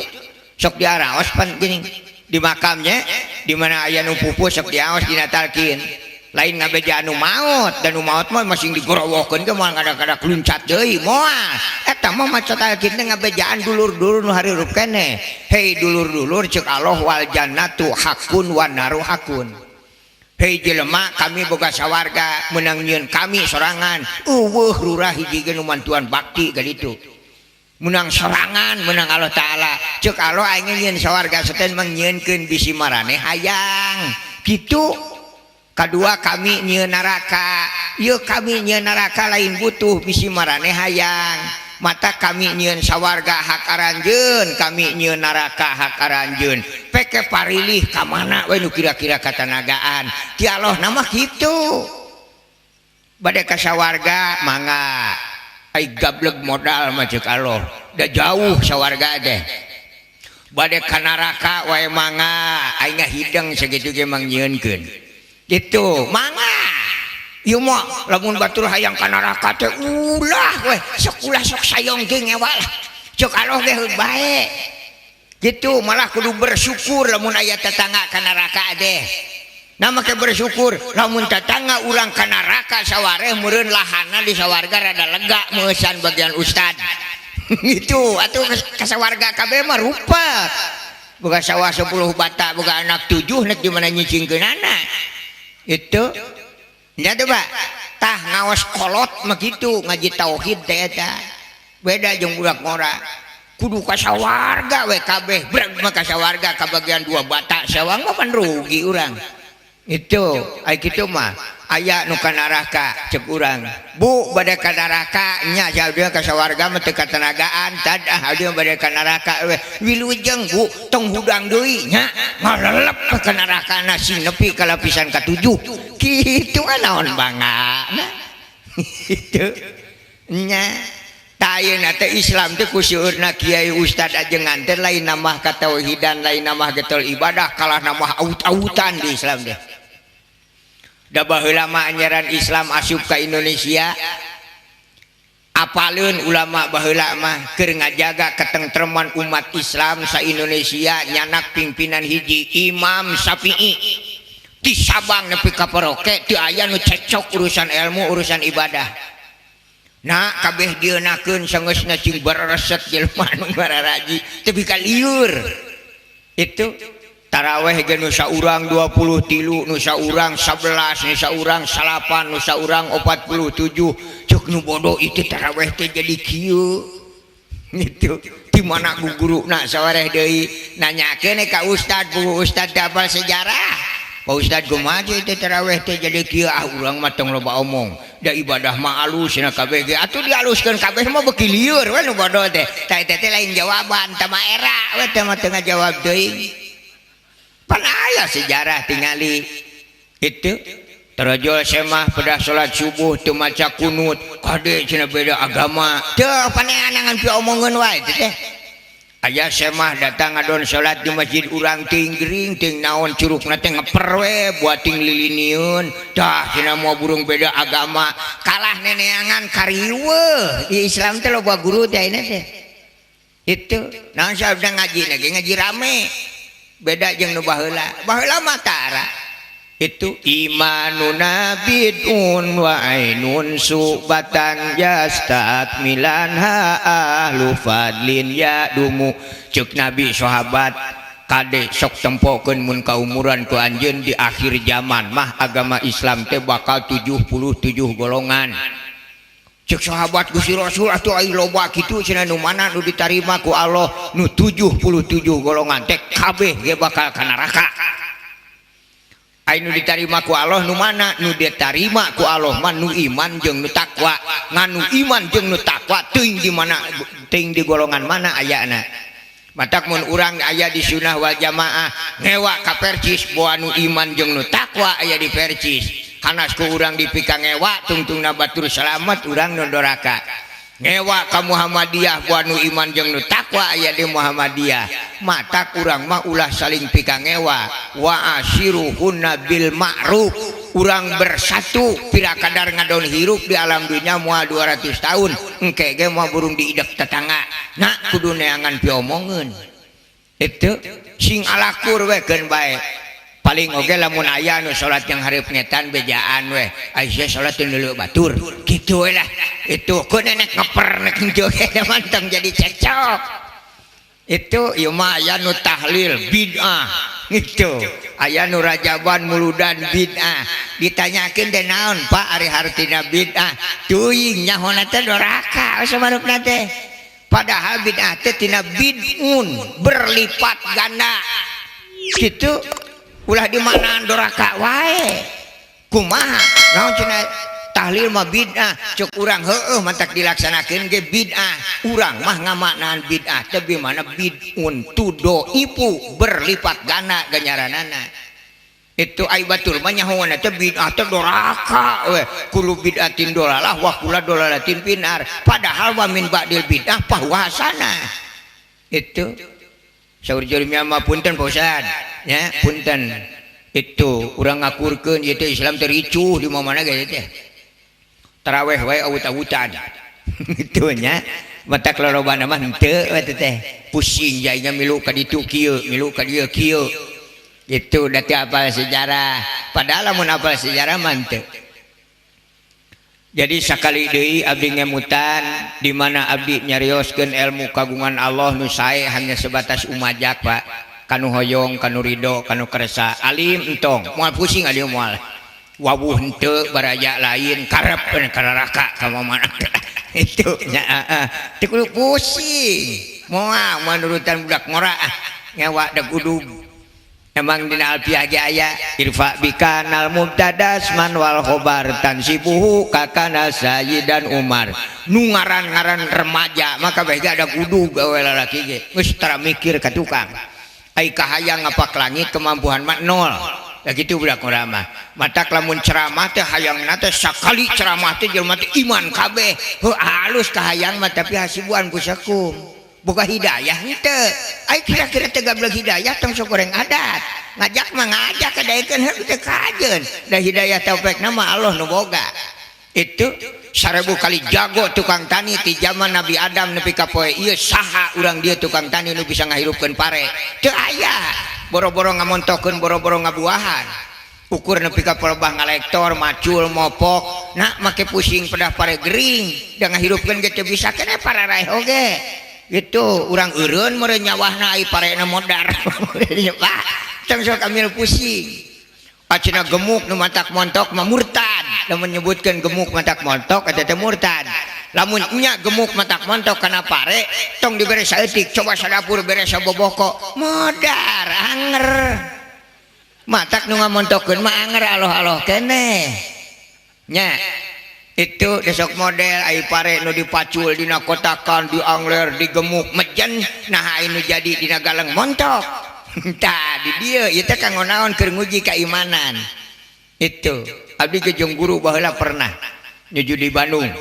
Sok diaraos pan gini di makamnya di mana aya nu pupu sok diaos dina talqin. Lain ngabeja anu maot, dan nu maot mah masing digorowokeun ge moal ngada-kada luncat deui moal. Eta mah maca talqin teh ngabejaan dulur-dulur nu harirup keneh. Hei dulur-dulur, cek Allah wal jannatu hakun wan naru hakun. Hei jelema, kami boga sawarga menang nyieun kami sorangan. Eueuh lurah hiji ge nu mantuan bakti ka ditu. Menang sorangan, menang Allah Ta'ala. Cek Allah aing nyieun sawarga seten mangnyieunkeun bisi maraneh hayang. Kitu. Kadua kami nyieun neraka. Ieu kami nyieun neraka lain butuh bisi maraneh hayang. Mata kami nyieun sawarga hak aranjeun, kami nyieun neraka hak aranjeun. Peke parilih ka mana we nu kira-kira katanagaan. Ti Allah nama kitu. Bade ka sawarga mangga. Ai gableg modal mah ceuk Allah. Da jauh sawarga teh. Bade ka neraka wae mangga, aing hideng sakitu ge mangnyieunkeun. Gitu, mangga. Ieu mah lamun batur hayang ka neraka teh ulah we, sok ulah sok sayong ge ngewa lah. Ceuk Allah ge heug bae. Gitu, malah kudu bersyukur lamun aya tetangga ka neraka teh. Nah make bersyukur lamun tetangga urang ka neraka sawareh meureun lahana di sawarga rada lega meusan bagian ustad. Gitu, atuh ka sawarga kabeh mah rupa. Boga sawah 10 bata, boga anak 7 nek di mana nyicingkeunana. Itu nya teh Pak, tah ngaos kolot mah kitu ngaji tauhid teh eta. Beda jeung budak ngora. Kudu ka sawarga we kabeh, breg mah ka sawarga ka bagian 2 bata sawang mah pan rugi urang. Itu, ai kitu mah aya nu ka neraka ceuk urang. Bu bade ka neraka nya jauh ka sawarga mah teu katanagaan tad ah dia bade ka neraka we. Wilujeng Bu, tong hudang deui nya ngalelep ka neraka na sing nepi ka lapisan ka-7. Kitu kan naon bangana. Itu nya tah ayeuna teh Islam teh ku seueurna kiai ustad ajengan teh lain nambah katauhidan, lain nambah getol ibadah, kalah nambah aut-autan di Islam teh. Da baheula mah anjaran Islam asup ka Indonesia, apaleun ulama baheula mah keur ngajaga ketentreman umat Islam sa Indonesia nyanak pimpinan hiji Imam Syafi'i. Di Sabang nepi ka Paroke teu aya nu cecok urusan ilmu, urusan ibadah. Nah kabeh dieunakeun sangeusna cing barereset jelema nu bararaji tepi ka lieur. Itu taraweh ge nu saurang 23, nu saurang 11, nu saurang 8, nu saurang 47. Cek nu bodoh itu taraweh teh jadi kieu. Itu di mana guruna sawareh deui nanyakeun ka ustad, bu ustad teh hafal sejarah. Pak Ustad kumaha itu taraweh teh jadi kieu, ah urang mah tong loba omong. Da ibadah mah alus cenah kabeh ge. Atuh dialuskeun kabeh mah beuki lieur we nu bodoh teh. Tah eta teh lain jawaban, tah mah era we teh mah teu ngajawab deui. Pan aya sejarah tingali. Itu tarajul semah pada salat subuh teu maca kunut, kade cenah beda agama. Teu paneanangan pi omongeun wae teh. Aya semah datang ngadon salat di masjid urang ting gering ting naon curugna teh ngeper we buat ting liliniun. Tah cenah moal burung beda agama, kalah neneangan kariweuh. Di Islam teh loba guru teh ayeuna teh. Itu naon sabda ngaji na ge ngaji rame. Beda jeung nu baheula. Baheula mah tara. Itu imanuna bid'un wa ainun subatan yastakmilan ha ahlu fadlin ya dumu. Ceuk Nabi sahabat kade sok tempokeun mun kaumuran ku anjeun di akhir zaman mah agama Islam teh bakal 77 golongan. Ceuk sahabat Gusti Rasul atuh ai loba kitu cenah nu mana nu ditarima ku Allah nu 77 golongan teh kabeh ge bakal ka neraka. Ai nu ditarima ku Allah nu mana? Nu ditarima ku Allah mah nu iman jeung nu takwa. Ngan nu iman jeung nu takwa teuing di mana, teuing di golongan mana ayana. Matak mun urang aya di sunnah wal jamaah ngewa ka Percis boa nu iman jeung nu takwa aya di Percis. Hanas ku urang dipika ngewa tungtungna batur selamat urang nu doraka. Ngewa ka Muhammadiyah boa nu iman jeung nu takwa aya di Muhammadiyah. Matak urang mah ulah saling pika ngewa. Wa asyiruhunna bil ma'ruf. Urang bersatu pira kadar ngadon hirup di alam dunya moal 200 tahun. Engke ge moal burung diidek tetangga. Nah kudu neangan piomongeun. Itu sing alakur we keun bae. Paling oge lamun aya nu salat yang hareup ngetan bejaan we. Ai sia salat teu neuleuh batur. Kitu we lah. Itu ku nenek ngeper nek joget manteng jadi cecok. Itu ieu mah aya nu tahlil bid'ah. Itu aya nu rajaban muludan bid'ah. Ditanyakeun teh naon Pak ari hartina bid'ah? Teuing nyahona teh doraka samarupna teh. Padahal bid'ah teh tina bid'un berlipat ganda. Kitu ulah di manaan doraka wae. Kumaha? Naon cenah Tahlil mah bid'ah cek urang, heueuh, mantak dilaksanakeun ge bid'ah. Urang mah ngamaknaan bid'ah teh mana bid'un tudho'ifu, berlipat ganda ganjaranana. Itu ai batur mah nyahoana teh bid'ah teh doraka we, kullu bid'atin dolalah wa kullu dolalatin finnar, padahal wa min ba'dil bid'ah fahuwa hasanah. Itu saur Jeremia mah. Punten, Pak Ustad ya, punten. Itu urang ngakurkeun ieu teh Islam teh ricuh di mana ge teh, taraweh wae awut-awutan itu nya, matak lolobana mah henteu we teh, pusing jainya, milu ka ditu kieu, milu ka dieu kieu. Itu da teu apal sejarah, padahal lamun apal sejarah mah henteu. Jadi sakali deui abdi ngemutan di mana abdi nyarioskeun ilmu kagungan Allah nu sae hanya sebatas umajak, Pak, kanu hoyong, kanu ridho, kanu kersa. Alim entong, moal pusing alim, moal wawuh henteu, baraja lain karep kararaka ka mana itu nya, teu kudu pusing, moal menurutan budak ngora ah ngewa da gudug. Emang dina alfiah ge aya irfa bikanal mubtada man wal khobar tansibuhu kakana sayyidan Umar. Nu ngaran-ngaran remaja maka bae ada gudug gawe lalaki ge geus tara mikir ka tukang, ai kahayang ngapak langit, kemampuan mah nol. Ya gitu budak urang mah. Matak lamun ceramah teh hayangna teh sakali ceramah teh jelema teh iman kabeh. Heuh, halus kahayang mah, tapi hasibuan pusakum. Buka hidayah henteu. Ai kira-kira teh gablek hidayah, tong sok goreng adat. Ngajak mah ngajak kadaekeun heuh teh kajeun. Da hidayah taufik mah Allah nu boga. Itu 1000 kali jago tukang tani ti zaman Nabi Adam nepi ka poe ieu, saha urang dieu tukang tani nu bisa ngahirupkeun pare? Teu aya. Boro-boro ngamontokeun, boro-boro ngabuahan, ukur nepi ka pelebah ngalektor, macul, mopok, nak make pusing pedah pare gering da ngahirupkeun ge teu bisa keneh pararaeh oge. Itu urang eureun meureun nyawahna, ai parena modar, Pak. Tong sok ambil pusing. Acina gemuk nu matak montok mah murtad. Lamun menyebutkeun gemuk matak montok eta teh murtad. Lamun nya gemuk matak montok kana pare, tong dibere saeutik, coba sadapur bere saboboko, modar anger. Matak nu ngamontokeun mah anger, aloh-aloh keneh nya. Itu besok model ai pare nu dipacul dina kotakan, diangler, digemuk, mejen, nah nu jadi dina galeng montok. Tah di dieu ieu teh kanggo naon? Keur nguji keimanan. Itu abdi ge jeung guru baheula pernah nuju di Bandung,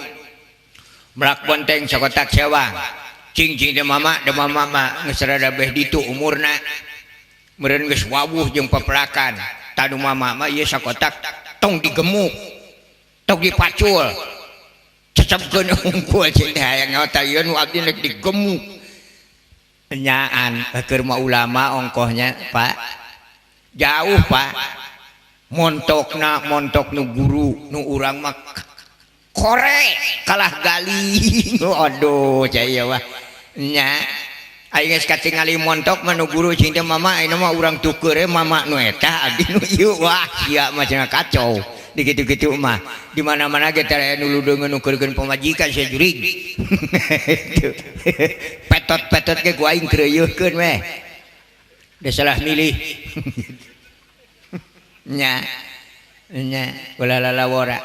melak bonteng sakotak sewang, cing cing teh mama teh, mama mah geus rada beh ditu umurna meureun, geus wawuh jeung pepelakan. Tadu mama mah ieu sakotak tong digemuk, tong dipacul, cecepkeun unggul. Cing teh hayang nyawa ieu nu abdi rek digemuk nyaan keur mah ulama ongkohnya, Pak, jauh, Pak, montokna montok nu guru nu urang mah kore kalah gali. Aduh, caya wah nya, aing geus katingali montok mah nu guru. Cing teh mama, ayeuna mah urang tuker mama nu eta, abdi nu ieu. Wah, sia mah cenah kacau di kitu-kitu mah. Di mana-mana ge teh nu ludeungeun nukeurkeun pamajikan sia jurig. Petot-petot ge ku aing kreuyeukkeun weh, da salah milih nya nya, ulah lalawora.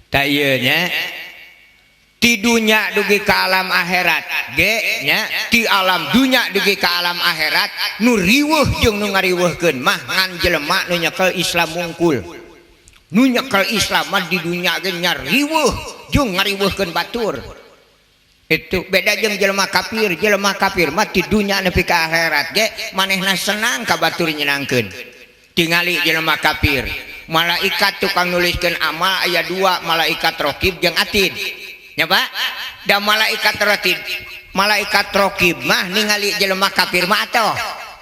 Tak ieu nya, ti dunya dugi ka alam akhirat ge nya, ti alam dunya dugi ka alam akhirat, nu riweuh jeung nu ngariweuhkeun mah ngan jelema nu nyekel Islam mungkul. Nu nyekel Islam mah di dunya ge nya riweuh jeung ngariweuhkeun batur. Itu beda jeung jelema kafir. Jelema kafir mah ti dunya nepi ka akhirat ge manehna senang ka batur nyenangkeun. Tingali jelema kafir, malaikat tukang nuliskeun amal aya dua, malaikat rokib jeung atid ya, Pak. Da malaikat rokib, malaikat rokib mah ningali jelema kafir mah atoh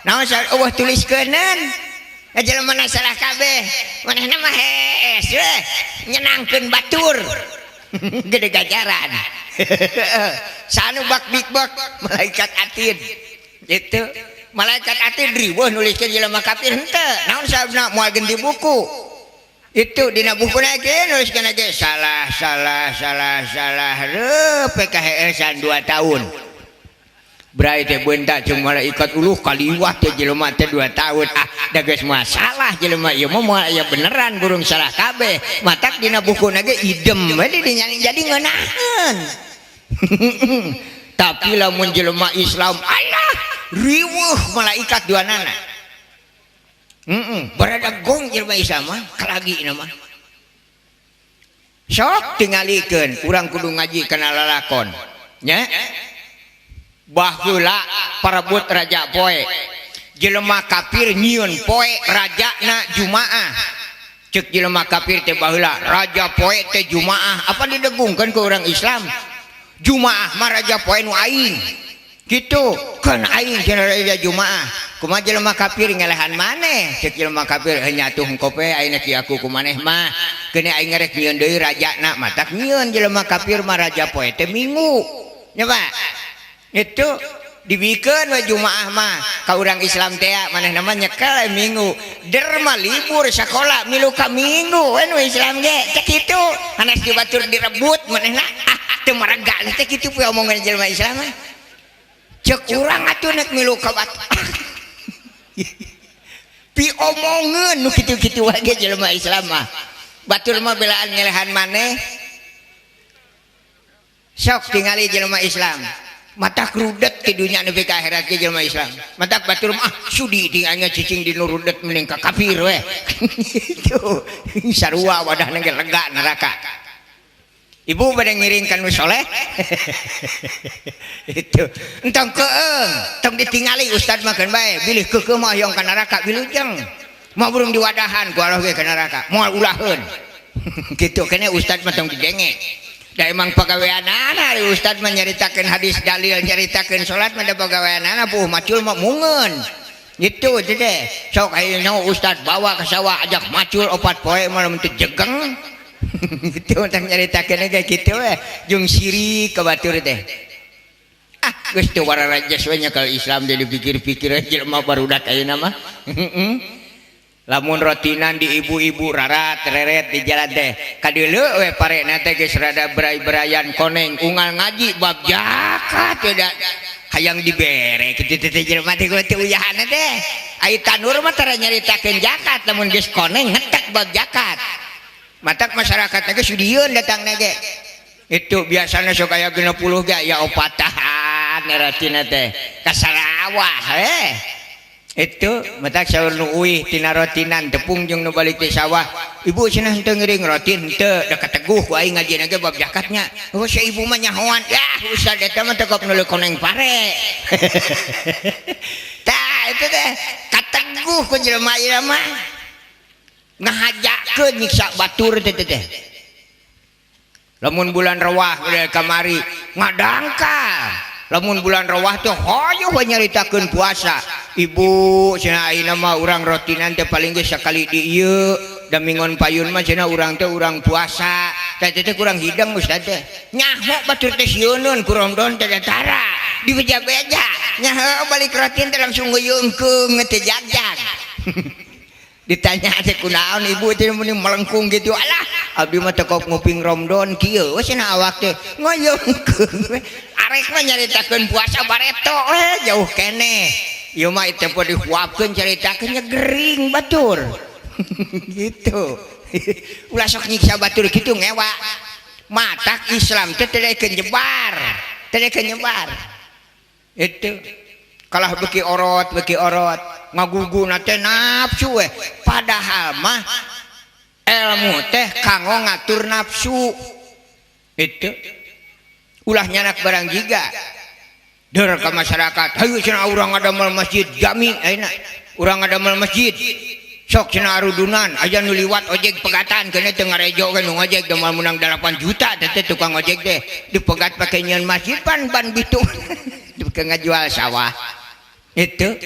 naon eueuh tuliskeunan. Jelema na salah kabeh, manehna mah hees we nyenangkeun batur, gede gajaran. Sanu bak bik bak malaikat atid. Itu malaikat atid riweuh nuliskeun jelema kafir henteu. Naon sababna? Moal ganti buku. Itu dina buku ge nuliskeun ge salah, salah, salah, salah, reuh PKHL 2 tahun. Bray teh beunta jeung malaikat uluh kaliwat teh jelema teh 2 tahun. Ah, da geus masalah jelema ieu mah moal aya beneran burung salah kabeh. Matak dina bukuna ge idem we di dinya jadi ngeunaheun. Tapi lamun jelema Islam alah riweuh malaikat duanana. Berada gong jelema Islam mah kalagi mah. Sok tingalikeun urang kudu ngaji kana lalakon. Nya? Baheula parebut raja poe. Jelema kafir nyieun poe rajana Jumaah. Ceuk jelema kafir teh baheula raja poe teh Jumaah. Apa didegungkeun ku urang Islam? Jumaah mah raja poe nu aing. Gitu kan aing cenah raja Jumaah. Kumaha jelema kafir ngelehan maneh? Ceuk jelema kafir heuh nyatuh engkope ayeuna ki aku ku maneh mah. Keun aing rek nyieun deui rajana, matak nyieun jelema kafir mah raja poe teh Minggu. Nya Pak? Itu dibikeun we Jumaah mah ka urang Islam teh manehna mah nyekel Minggu. Derma libur sakola milu ka Minggu we nu Islam ge teh kitu. Hanes dibatur direbut manehna ah teu marega teh kitu we omongan jelema Islam mah. Ceuk urang atuh nek milu ka batu. Piomongeun nu kitu-kitu wae ge jelema Islam mah. Batur mah belaan ngelehan maneh. Sok tingali jelema Islam. Matak rudet di dunya nepi ka akhirat ge jelema Islam. Matak batur mah ah, sudi tinggalnya cicing di nu rudet mending ka kafir we. Itu sarua wadahna ge lega neraka. Ibu pada ngiring kan nu soleh. Itu entong keeng, tong ditingali ustad mah keun bae, bilih keukeuh mah hoyong ka neraka wilujeng. Moal burung diwadahan ku Allah ge ka neraka, moal ulaheun. Kitu kene ustad mah tong didenge. Da emang pagaweanana ari ustad mah nyaritakeun hadis dalil, nyaritakeun salat mah da pagaweanana puh macul mah mungeun. Gitu teh. Sok ayeuna ustad bawa ke sawah ajak macul 4 poe mah lamun teu jegeng. Gitu teh nyaritakeun ge kitu we jeung sirik ka batur teh. Ah, geus teu wararajas we nya kalau Islam jadi pikir-pikir jelema barudak ayeuna mah. Lamun rotinan di ibu-ibu rarat reret di jalan teh kadeuleu we parena teh geus rada berai-berayan koneng unggal ngaji bab zakat teh da hayang dibere kitu teh jelema teh teu uyahanna teh. Ai tanur mah tara nyaritakeun zakat lamun geus koneng ngetek bab zakat. Matak masyarakat teh geus sudieun datangna ge. Itu biasana sok aya 60 ge aya opatahan ratina teh ka Sarawah we. Itu matak saur nu uih tina rotinan tepung jeung nu balik ti sawah. Ibu cenah henteu ngiring rotin henteu da kateguh ku aing ngajina ge bab zakatnya. Oh si ibu mah nyahoan. Yah ustad eta mah teu nu koneng pare. Tah itu teh kateguh ku jelema ieu mah. Ngahajakeun nyiksa batur teh teh. Lamun bulan rewah udah kamari ngadangkal. Lamun bulan rewah teh hoyong we nyaritakeun puasa. Ibu cenah ayeuna mah urang rotinan teh paling geus sakali di ieu da mingon payun mah cenah urang teh urang puasa. Teh teh kurang hidang ustad teh. Nyaho batur teh sieuneun ku Ramadan teh tara. Dibeja-beja. Nyaho balik rotin teh langsung ngeuyeungkeung teh jagjag. Ditanya teh kunaon ibu teh meni melengkung gitu. Alah abdi mah teh kok nguping Ramadan kieu we cenah awak teh ngoyeungkeung we. Arek mah nyaritakeun puasa bareto we jauh keneh. Ieu mah teh poe dihuapkeun caritakeun nya gering batur. Gitu. Ulah sok nyiksa batur kitu ngewa. Matak Islam teh teu daekeun nyebar. Teu daekeun nyebar. Itu kalah beuki orot ngaguguna teh nafsu we. Padahal mah ilmu teh kanggo ngatur nafsu. Itu ulah nyanak barang jiga der ka masyarakat hayu cenah urang ngadamel masjid jami ayeuna urang ngadamel masjid sok cenah arudunan aya nu liwat ojek pegatan keuna teu ngarejo kan nu ngojek da moal meunang 8 juta teh tukang ojek teh dipegat pake nyieun masjid pan ban bitung dipake ngajual sawah. Itu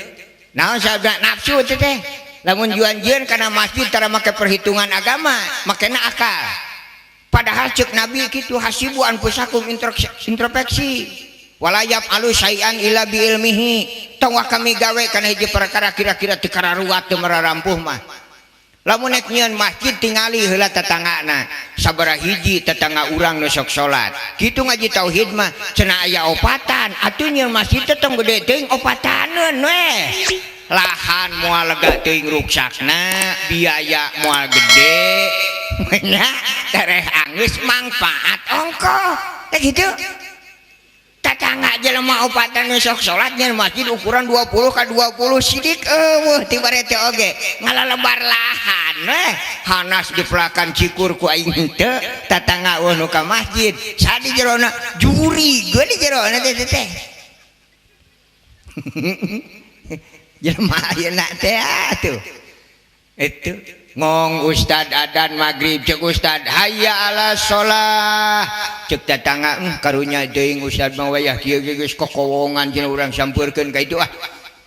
naon sabda nafsu teh teh lamun juan-jieun kana masjid tara make perhitungan agama makena akal. Padahal cek Nabi kitu hasibu anfusakum introspeksi walayab alu syai'an illa bi ilmihi. Tong kami gawe kana hiji perkara kira-kira teu kararuat teu mararampuh mah. Lamun nek nyieun masjid tingali heula tetanggana, sabaraha hiji tetangga urang nu sok salat. Kitu ngaji tauhid mah cenah aya opatan, atuh nyieun masjid teh tong gede teuing, opataneun we. Lahan moal lega teuing ruksakna, biaya moal gede, nya tereh anggeus mangfaat ongkoh. Teh kitu. Tatangga jelema opatan nu sok salat, nyieun masjid ukuran 20 ka 20 sidik eueuh ti bare teh oge ngalalebar lahan weh. Hanas dipelakan cikur ku aing henteu, tatangga eueuh nu ka masjid. Saha di jerona? Juri geus di jerona teh teh. Jelema ayeuna teh atuh. Itu ngong ustad adan maghrib, cek ustad hayya ala sholah, cek tetangga, karunya teuing ustad mah wayah kieu ge geus kokowongan cenah, urang sampeurkeun ka itu ah."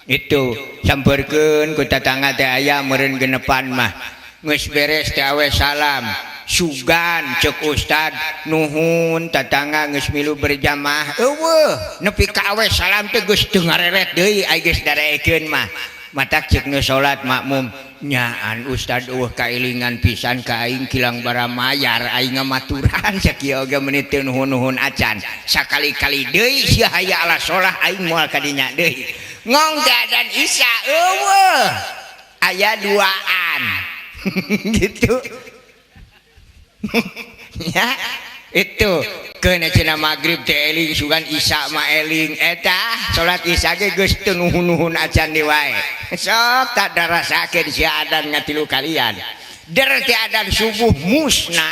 Itu sampeurkeun ku tetangga teh aya meureun genepan mah. Geus beres teh awe salam sugan, cek ustad nuhun tetangga geus milu berjamaah. Eueuh, nepi ka awe salam teh geus teu ngareret deui, ai geus dareekeun mah. Matak cek nu salat makmum, "Nyaan ustad eueuh kailingan pisan ka aing, kilang bara mayar aing ngamaturan sakieu oge meuni teu nuhun-nuhun acan. Sakali-kali deui sia hayya ala sholah aing moal ka dinya deui." Ngong dan isya eueuh aya duaan gitu ya. Itu kena cenah maghrib teh eling, sugan isya mah eling. Eta salat isya ge geus teu nuhun-nuhun acan di wae. Sok tak darasakeun sia adan ngatilu kalian der teh adan subuh musna.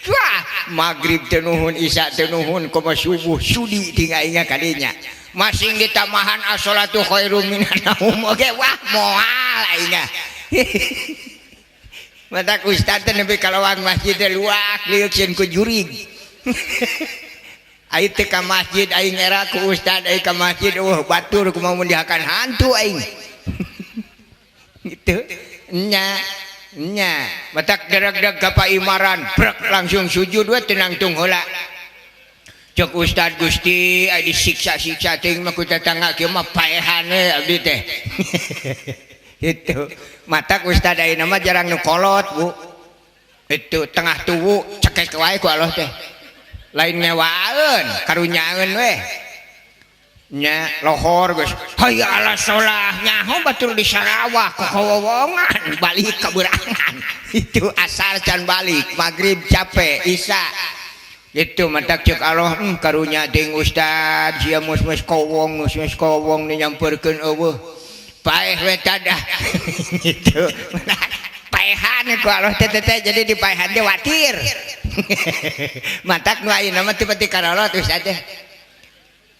Wah, maghrib teu nuhun, isya teu nuhun, komo subuh sudi tinggal ingat kadinya. Masing ditamahan as-sholatu khairum minan naum oge, wah moal aing. Matak ustad teh nepi ka lawang masjid teh luak liuk sieun ku jurig. Aing teh ka masjid, aing era ku ustad, aing ka masjid eueuh batur, kumaha mun dihakan hantu aing. Gitu. Nya nya matak dereg-dereg ka paimaran, brek langsung sujud we tenang tung heula. Cek ustad, "Gusti, ai disiksa-siksa teuing mah ku tetangga kieu mah paehan we abdi teh." Itu matak ustad ayeuna mah jarang nu kolot, Bu. Itu tengah tuwu cekek wae ku Allah teh, lain ngewaeun, karunyaeun we nya. Lohor geus hayya ala sholah, nyaho batur di Sarawak kokowowongan balik ka berangan. Itu asal can balik maghrib capek isya. Itu matak cek Allah, karunya teuing ustad sia, mus-mus kowong, mus-mus kowong ni nyamperkeun eueuh paeh we tadah." Itu paehan ku Allah teh teh, jadi di paehan teh watir. Matak nu ayeuna mah teu pati karolot ustad teh.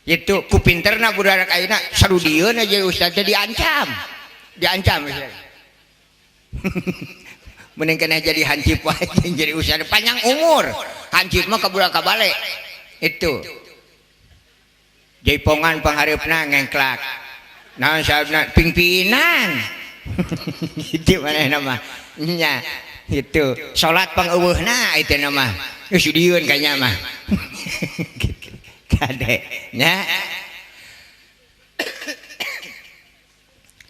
Itu ku pinterna budak ayeuna sarudieun aja ustad teh diancam, diancam ustad. Mending kena jadi hansip wae jeung jadi ustad panjang umur. Hansip mah kabura kabale. Itu jaipongan panghareupna ngengklak. Naon sababna? Pingpinan. Itu manehna mah nya. Itu salat pangeuweuhna itu nama geus sudieun kayaknya mah. Kade nya.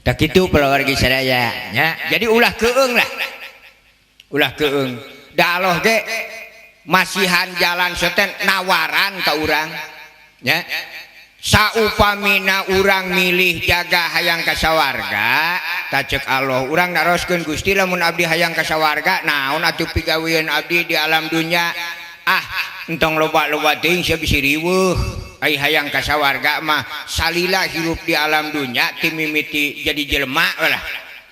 Tak kitu palawargi sadaya nya. Jadi ulah keung lah, ulah keung. Da Allah ge masihan jalan seten nawaran ka urang nya. Saupamina urang milih jaga hayang ka sawarga, tah cek Allah urang naroskeun, "Gusti, lamun abdi hayang ka sawarga naon atuh pigawean abdi di alam dunya?" "Ah, entong loba-loba teuing sia, bisi riweuh. Ai hayang ka sawarga mah salila hirup di alam dunya ti mimiti jadi jelema lah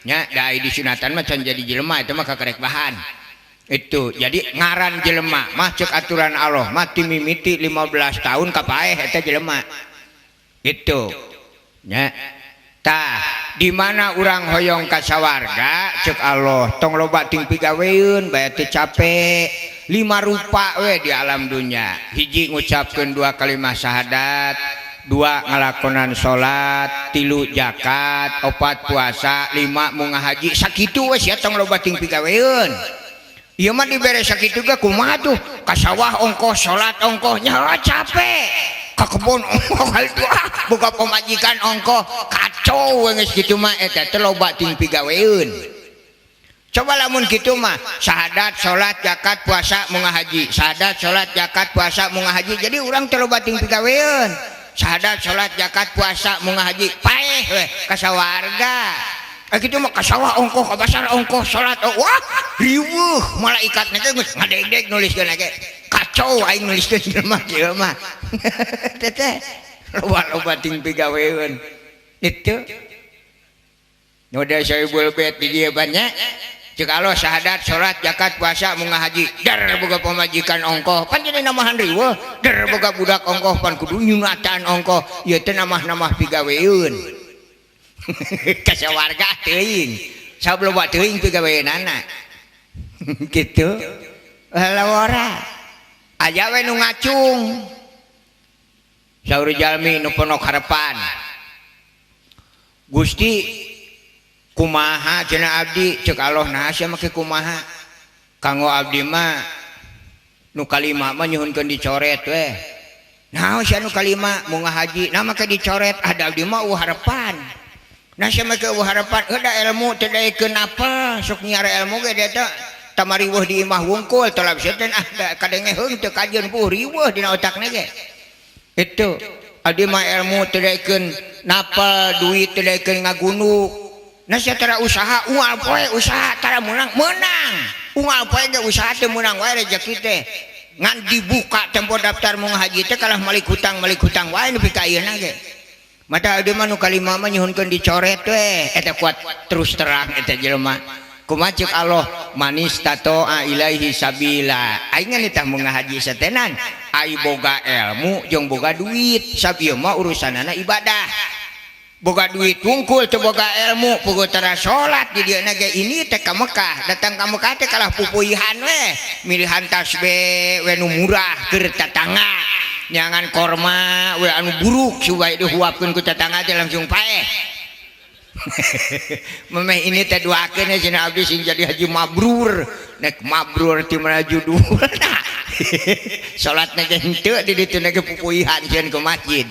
nya." Da ai disunatan mah can jadi jelema, itu mah kakarek bahan. Itu jadi ngaran jelema mah cek aturan Allah mah ti mimiti 15 tahun ka paeh eta jelema. Itu nya. Tah di mana urang hoyong ka sawarga, cek Allah tong loba ting pigaweun bae teu capek, lima rupa we di alam dunya. Hiji, ngucapkeun dua kalimat syahadat, dua, ngalakonan salat, tilu, zakat, opat, puasa, lima, munggah haji. Sakitu we sia, tong loba ting pigaweun. Ieu mah dibere sakitu ge kumaha tuh? Ka sawah ongkoh, salat ongkoh, nya capek, ka kebon ongkoh, hal itu ah boga pamajikan ongkoh, kacau we geus kitu mah. Eta teh loba ting pigaweun. Coba lamun kitu mah syahadat, salat, zakat, puasa, munggah haji. Syahadat, salat, zakat, puasa, munggah haji. Jadi urang teu loba ting pigaweun. Syahadat, salat, zakat, puasa, munggah haji. Paeh we ka sawarga. Kitu mah ka sawah ongkoh, ka pasar ongkoh, salat, oh, wah riweuh malaikat ge geus ngadegdeg nuliskeun ge. Kacau aing nuliskeun jelema kieu mah. Teteh loba-loba ting pigaweun. Itu. Nu da Sohibul Bait di dieu banyak. Cek Allah syahadat, salat, zakat, puasa, munggah haji. Dar boga pamajikan ongkoh, pan jadi namahan riweuh. Dar boga budak ongkoh, pan kudu nyunatan ongkoh. Ieu teh namah-namah pigaweun. Ka sawarga teuing. Sabab loba teuing pigaweunana. Gitu. Lalawara. Aya we nu ngacung. Saur jalmi nu ponok harepan. Gusti kumaha cenah abdi, cek Allah nah sia make kumaha kanggo abdi mah nu kalima mah nyuhunkeun dicoret we. Naon sia nu kalima munggah haji nah make dicoret, ada abdi mah eueuh harepan. Nah sia make eueuh harepan, heuh da ilmu teu daekeun apel, sok nyiar ilmu ge dia teh tamariweuh di imah wungkul tolak setan ah da kadengeheung teu kajeun puh riweuh dina otakna ge. Itu abdi mah ilmu teu daekeun napel, duit teu daekeun ngagunduk. Nah sia tara usaha unggal poe usaha tara meunang meunang. Unggal poe ge usaha teu meunang wae rezeki teh. Ngan dibuka tempo daftar munggah haji teh kalah malik hutang wae nepi ka ayeuna ge. Mata abdi mah nu kalima mah nyuhunkeun dicoret we eta kuat terus terang eta jelema. Kumaha ceuk Allah manis tatoa ilaihi sabila. Aing ngan tah munggah haji satenan. Ai boga ilmu jeung boga duit sabieu mah urusanana ibadah. Boga duit wungkul teu boga ilmu puguh tara salat di dieu ge ini teh ka Mekah, datang ka Mekah teh kalah pupuihan we, milihan tasbih we nu murah keur tatangga, nyangan korma we anu buruk supaya dihuapkeun ku tatangga teh langsung paeh. Memeh ini teh doakeun cenah abdi sing jadi haji mabrur, nek mabrur ti mana judulna. Salatna ge henteu di ditu ge pupuihan sieun ke masjid.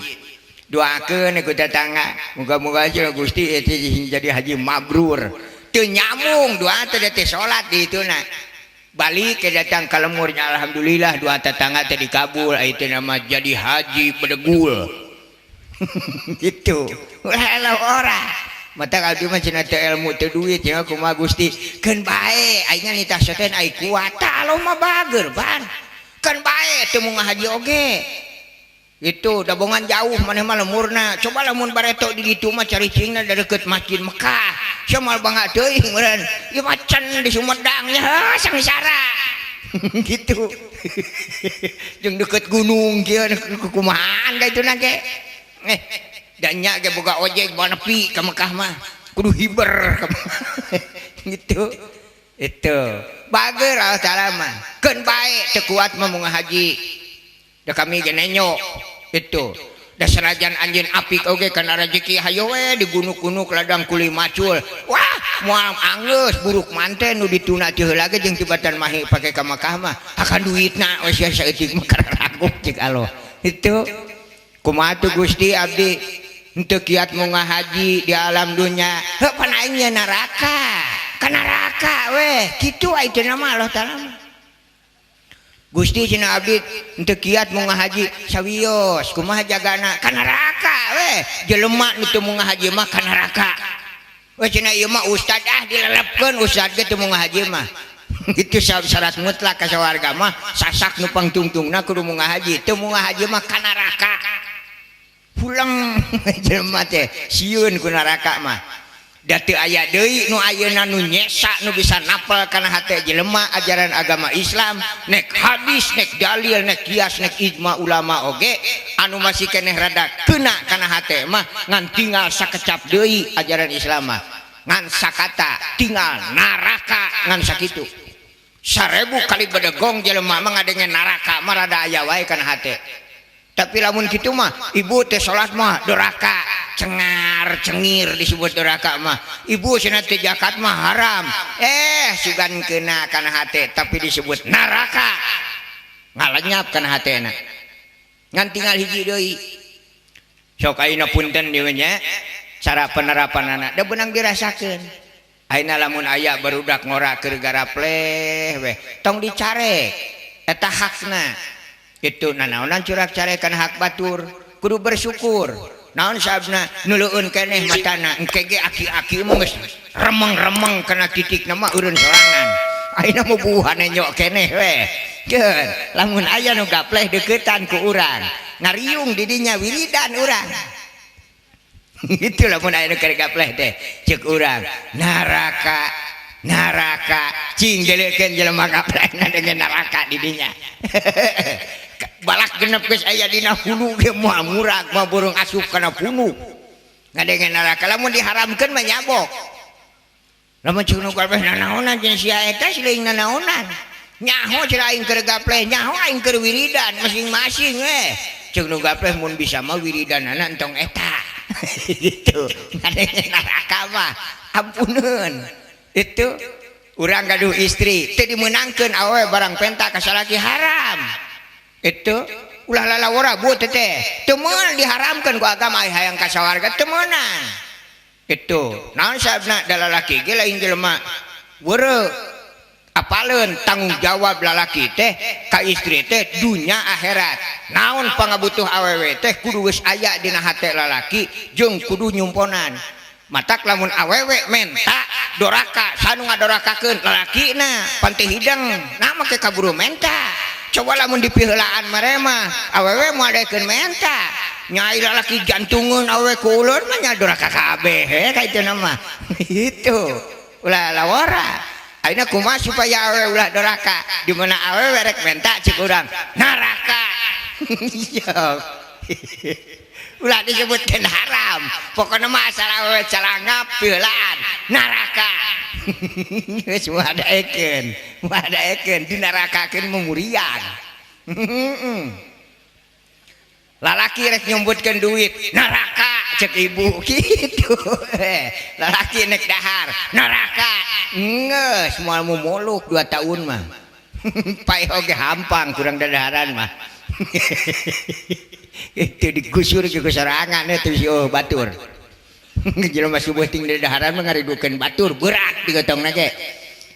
Doakeun ku tetangga, muga-muga aja Gusti eta jadi haji mabrur. Teu nyambung doa teh teh salat di dituna. Balik ke datang ka lemurnya alhamdulillah doa tetangga teh dikabul, itu nama jadi haji bedegul. Gitu. Ulah ora. Mata abdi mah cenah teu ilmu teu duit cenah kumaha Gusti. Keun bae aing nitah saten ai kuat. Tah Allah mah bager ban. Keun bae teu munggah haji oge. Itu dabongan jauh maneh mah lemurna. Coba lamun bareto di ditu mah cari cingna da deukeut Masjid Mekah. Sia moal bangga teuing meureun. Ieu macan di Sumedang nya sangsara. Gitu. Jeung deukeut gunung kieu kumahaan da itu na ge. Da nya ge boga ojek bawa nepi ka Mekah mah. Kudu hiber gitu. Itu. Bager Allah Taala mah. Keun bae teu kuat mah munggah haji. Da kami ge nenyo itu. Da sanajan anjeun apik oge kana rezeki hayo we digunuk-gunuk ladang kuli macul. Wah, moal anggeus buruk manten nu dituna teu heula ge jeung tibatan mahi pake ka Mekah mah. Akan duitna we sia saeutik mah kararagup cek Allah. Itu kumaha tuh Gusti abdi henteu kiat munggah haji di alam dunya. Heuh pan aing nya neraka. Ka neraka we. Kitu aya teh nama Allah Taala mah. Gusti cenah abdi henteu kiat munggah haji sawios kumaha jagana ka neraka we. Jelema nu teu munggah haji mah ka neraka. We cenah ieu mah ustad ah dilelepkeun ustad ge teu munggah haji mah. Itu syarat mutlak ka sawarga mah sasak nu pangtungtungna kudu munggah haji. Teu munggah haji mah ka neraka. Pulang jelema teh sieun ku neraka mah. Da teu aya deui nu ayeuna nu nyesa nu bisa napel kana hate jelema ajaran agama Islam, nek hadis, nek dalil, nek kias, nek ijma ulama oge anu masih keneh rada kena kana hate mah ngan tinggal sakecap deui ajaran Islam mah. Ngan sakata tinggal neraka ngan sakitu. 1000 kali bedegong jelema mah ngadenge neraka mah rada aya wae kana hate. Tapi lamun kitu mah ibu teh salat mah doraka, cengar cengir disebut doraka mah. Ibu cenah teh zakat mah haram. Sugan kena kana hate tapi disebut neraka. Ngalenyap kana hatena. Ngan tinggal hiji deui. Sok ayeuna punten dieu nya cara penerapanana da beunang dirasakeun. Ayeuna lamun aya barudak ngora keur garapleh weh tong dicarek eta hakna. Itu nanaonan curak carekan hak batur kudu bersyukur. Naon sabna nuleueun keneh matana engke ge aki-aki mah geus remeng-remeng kana titikna mah eureun sorangan. Ayeuna mah buuhan nyok keneh weh. Keun lamun aya nu gapleh deukeutan ku urang ngariung di dinya wiridan urang. Itu lamun aya nu keur gapleh teh ceuk urang neraka neraka cing geleukeun jelema gaplehna dengan neraka di dinya. Balak genep geus aya dina hulu ge moal murag mah burung asup kana punuk ngadenge neraka lamun diharamkeun mah nyabok. Lamun ceuk nu gapleh nanaonan jeung sia eta siling nanaonan nyaho cenah aing keur gapleh nyaho aing keur wiridan masing-masing we ceuk nu gapleh mun bisa mah wiridanana entong eta. Gitu ngadenge neraka mah ampuneun. Itu urang gaduh istri teu dimeunangkeun awewe barang penta ka salaki haram. Itu ulah lalawara bu teh teu meunang diharamkeun ku agama hayang ka sawarga teu meunang. Itu naon sabna da lalaki ge lain jelema weureu apaleun tanggung jawab lalaki teh ka istri teh dunya akhirat. Naon pangabutuh awewe teh kudu geus aya dina hate lalaki jeung kudu nyumponan. Matak lamun awewe menta doraka sanu ngadorakakeun lalakina pan teu hideng nah make kaburu menta. Coba lamun dipiheulaan marema awewe moal daekeun menta nyai lalaki jantungeun awewe ku ulun mah nya doraka kabeh he ka itu mah. Itu ulah lawara. Ayeuna kumaha supaya awewe ulah doraka di mana awewe rek menta cek urang neraka. Ulah disebutkeun haram pokona mah asal awewe calangap piheulaan neraka. Geus moal daekeun moal daekeun dinarakakeun mumurian. Lalaki rek nyumbutkeun duit neraka cek ibu kitu. Lalaki nek dahar neraka geus moal mumuluk 2 tahun mah. Pae oge hampang kurang dadaharan mah. Itu digusur ke sorangan eta si oh batur. Jelema subuh ting dadaharan mah ngaridukeun batur berat digotongna ge.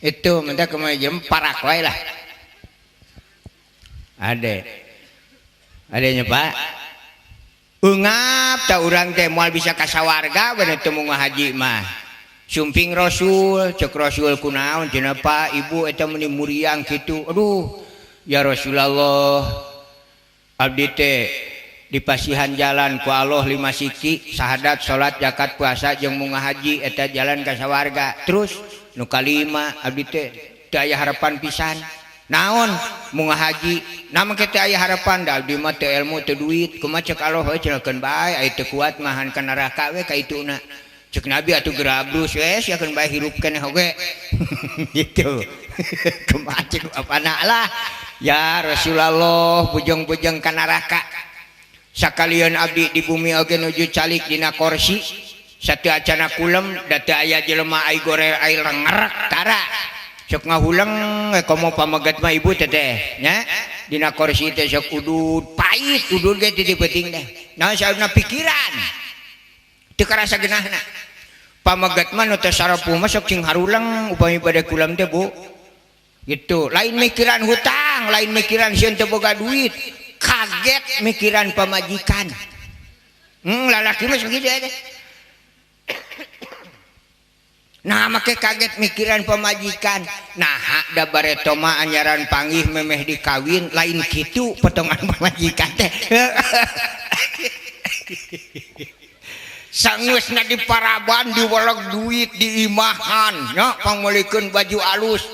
Itu menta kumaha jem parak wae lah. Ade. Adenya Pak. Ungap ta urang teh moal bisa ka sawarga bener teu munga haji mah. Sumping Rasul, cek Rasul kunaon cenah Pak, ibu eta meuni muriang kitu. Aduh, ya Rasulullah. Abdi teh dipasihan jalan ku Allah 5 siki, syahadat, salat, zakat, puasa jeung munga haji eta jalan ka sawarga. Terus nu kalima abdi teh teu aya harapan pisan. Naon munga haji nama kita aya harapan da abdi mah teu ilmu teu duit kumaha cek Allah we cenah keun bae aya teu kuat mahan ka neraka we ka ituna. Cek Nabi atuh gerabrus we sia keun bae hirup keneh oge. Gitu. Kumaha cek apana lah ya Rasulullah bujeng-bujeng ka neraka. Sakalian abdi di bumi oge nuju calik dina korsi satu acana kulem da teu aya jelema ai gorel ai lengerek tara. Sok ngahuleng komo pamegat mah ibu teteh nya dina korsi teh sok udud pait udud ge ti penting teh. Naon saeurna pikiran teu karasa geunahna. Pamegat mah nu teh sarapuh mah sok cing haruleng upami bade kulem teh Bu. Gitu lain mikiran hutang lain mikiran sieun teu boga duit kaget mikiran pamajikan. Lalaki mah sakitu teh. Nah make kaget mikiran pamajikan. Nah da bareto mah anyaran panggih memeh dikawin lain kitu potongan pamajikan teh. Sangeusna di paraban diweleg duit diimahan nya pangmeulikeun baju alus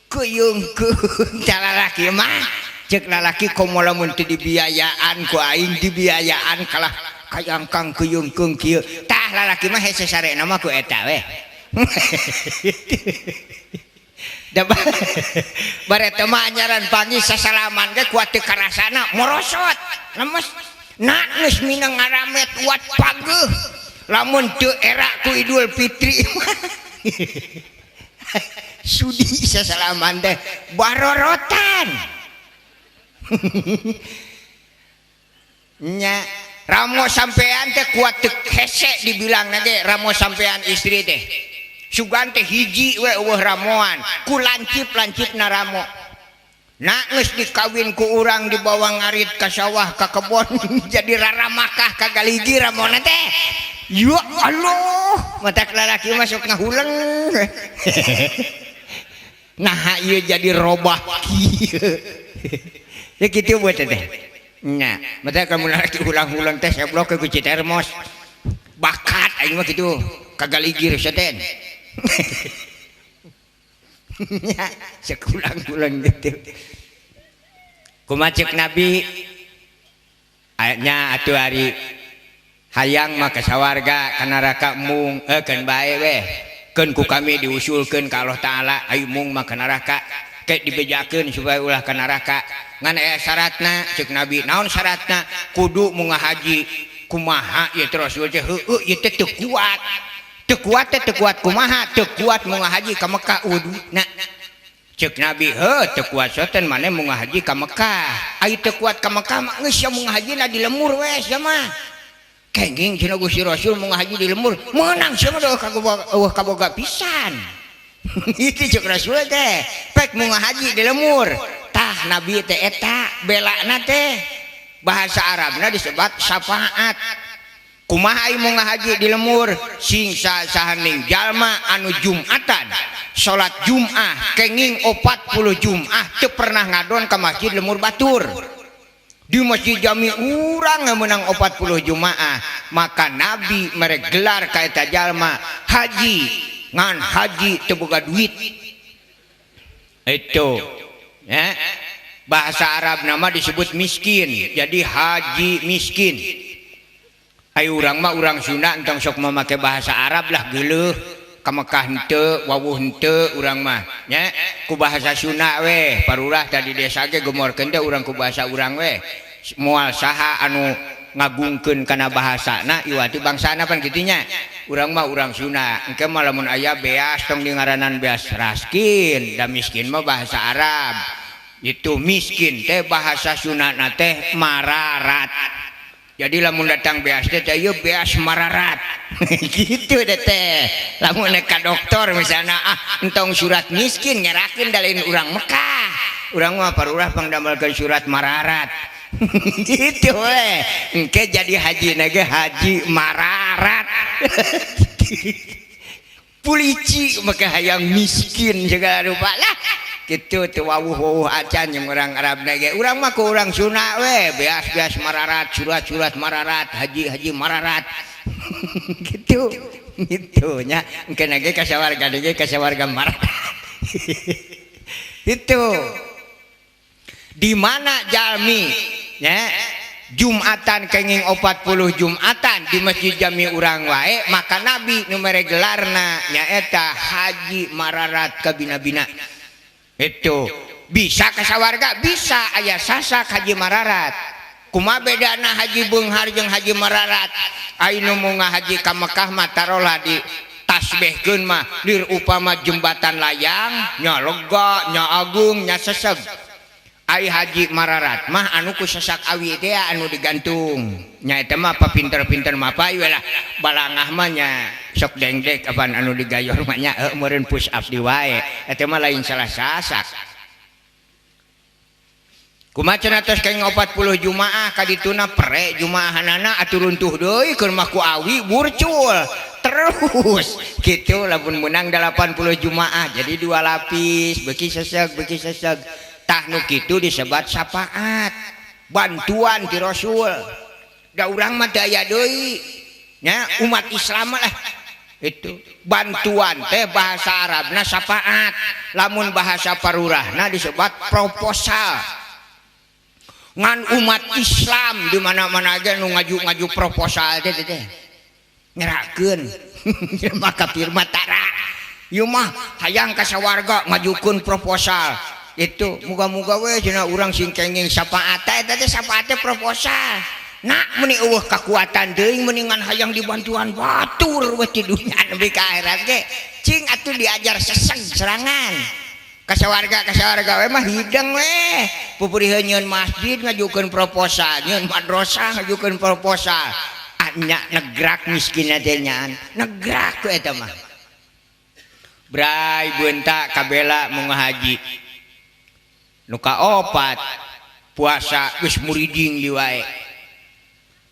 keyeungkeun lalaki mah cek lalaki komo lamun teu dibiayaan ku aing dibiayaan kalah kayangkang keyeungkeung kieu tah lalaki mah hese sarena mah ku eta we. Bareto mah anyaran panggih sasalaman ge kuat teu karasana morosot lemes na geus minang ngaramet wat pageuh lamun teu era ku Idul Fitri sudi sasalaman teh barorotan nya ramo sampean teh kuat teu hese dibilang ge ramo sampean istri teh. Sugan teh hiji we eueuh ramoan, ku lancip-lancipna ramo. Nah geus dikawin ku urang dibawa ngarit ka sawah ka kebon jadi raramakah ka galigi ramona teh. Ya Allah, matak lalaki masuk ngahuleng. Nah ieu jadi robah kieu. Ya kitu buat teh. Nya, matak kamu lalaki ulang-ulang teh seblok ke ku termos. Bakat aing mah kitu kagaligir seten. Nya, sekulang-ulang gitu. Kumaha ceuk Nabi? Ayatnya atuh ari hayang mah ka sawarga ka neraka mung keun bae weh. Keun ku kami diusulkeun ka Allah Taala ayu mung mah ka neraka. Ke dibejakeun supaya ulah ka neraka. Ngan aya syaratna ceuk Nabi. Naon syaratna? Kudu mun ngahaji. Kumaha ieu teh Rasul teh heueuh ieu teh teu kuat. Teu kuat teh teu kuat kumaha? Teu kuat mun ngahaji ka Mekah eueuh duitna. Ceuk Nabi heuh teu kuat soten maneh mun ngahaji ka Mekah. Ai teu kuat ka Mekah mah geus sia mun ngahajina di lemur we sia mah. Kenging cenah Gusti Rasul mun ngahaji di lemur, meunang sia mah eueuh kaboga pisan. Itu ceuk Rasul teh, pek mun ngahaji di lemur. Tah Nabi teh eta belana teh bahasa Arabna disebut syafaat. Kumaha ai mun ngahaji di lemur? Sing sahaning jalma anu Jumatan, salat Jum'ah kenging 40 Jum'ah teu pernah ngadon ka masjid lemur batur. Di masjid jami urang menang 40 Jumaah, maka Nabi mere gelar ka eta jalma haji, ngan haji teu boga duit. Itu ya. Bahasa Arab nama disebut miskin, jadi haji miskin. Ayo urang mah urang Sunda entong sok memakai bahasa Arab lah geuleuh. Ka Mekah henteu, wawuh henteu urang mah nya ku bahasa Sunda we. Parurah tadi desa ge gomorkeun teh urang ku bahasa urang we. Moal saha anu ngagungkeun kana bahasana iwati bangsana pan kitu nya. Urang mah urang Sunda, engke mah lamun aya beas tong di ngaranan beas raskin, da miskin mah bahasa Arab. Itu miskin teh bahasa Sundana teh mararat. Jadi lamun datang beas teh ieu beas mararat. Gitu deh teh. Lamun ka dokter misalnya ah entong surat miskin nyerakeun da lain urang Mekah. Urang mah parurah pangdamelkeun surat mararat. Gitu we. Engke jadi haji ge haji mararat. Pulici maka hayang miskin segala rupa lah. Gitu teu wawuh-wawuh acan jeung urang Arab ge. Urang mah ku urang Sunda we, beas-beas mararat, surat-surat mararat, haji-haji mararat. Gitu. Gitu nya. Engke ge ka sawarga ge ka sawarga mararat. Itu. Di mana jalmi nya Jumatan kenging 40 Jumatan di masjid jami urang wae, maka Nabi nu mere gelarna nyaeta haji mararat kabina-bina. Itu bisa ka sawarga, bisa aya sasak haji mararat. Kumaha bedana haji beunghar jeung haji mararat? Ai nu mun ngahaji ka Mekah mah tarolah di tasbihkeun mah lir upama jembatan layang nya lega nya agung nya seseg. Ai haji mararat mah anu ku sesak awi teh anu digantung. Nya eta mah papinter-pinter mah pa ieu lah balangah mah nya sok dengdek apan anu digayor mah nya meureun push up di wae. Eta mah lain salah sasak. Kumaha cenah tos kenging 40 Jumaah ka dituna pre Jumaahanana atuh runtuh deui keur mah ku awi burcul terus gitu lamun menang 80 Jumaah jadi dua lapis beuki seseg beuki seseg. Tah nu kitu disebat syafaat bantuan ti Rasul. Da urang mah teu aya deui nya umat Islam lah itu bantuan teh bahasa Arabna syafaat, lamun bahasa parurahna disebat proposal. Ngan umat Islam di mana-mana aja nu ngaju-ngaju proposal teh teh nyerakeun maka firma tara ieu mah hayang ka sawarga ngajukeun proposal. Itu muga-muga we cenah urang sing kenging syafaat teh eta teh syafaat teh proposal. Nak meni eueuh kakuatan deui mendingan hayang dibantuan batur we ti dunya nepi ka akhirat ge cing atuh diajar seseg serangan. Kasawarga kasawarga we mah hideng we. Pupuriheun nyeun masjid ngajukeun proposal, nyeun madrasah ngajukeun proposal. Anya negrak miskin teh nyaan, negrak ku eta mah. Bray beunta kabela mau ngahaji. Nu kaopat puasa geus muriding di wae.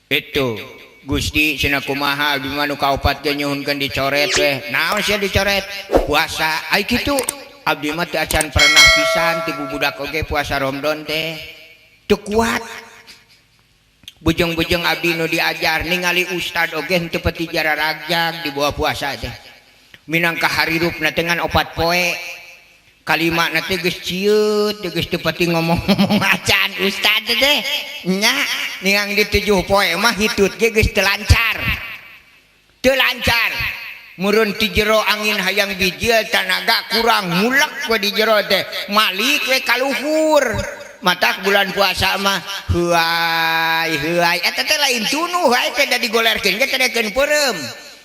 Itu Gusti cenah kumaha abdi mah nu kaopat ge nyuhunkeun dicoret weh. Naon sia dicoret? Puasa. Ai kitu abdi mah teu acan pernah pisan ti bubudak oge puasa Ramadan teh. Teu kuat. Bujeng-bujeng abdi nu diajar ningali ustad oge henteu peti jararagjag di bawah puasa teh. Minangka harirupna teh ngan 4 poe. Kalima na teh geus cieut, geus teu pati ngomong-ngomong acan ustad teh. Nya ningang di 7 poe mah hitut ge geus teu lancar. Teu lancar. Meureun ti jero angin hayang bijil tanaga kurang mulek we di jero teh. Malik we kaluhur. Matak bulan puasa mah heuay heuay eta teh lain tunuh wae teh da digolerkeun ge teh daekeun peureum.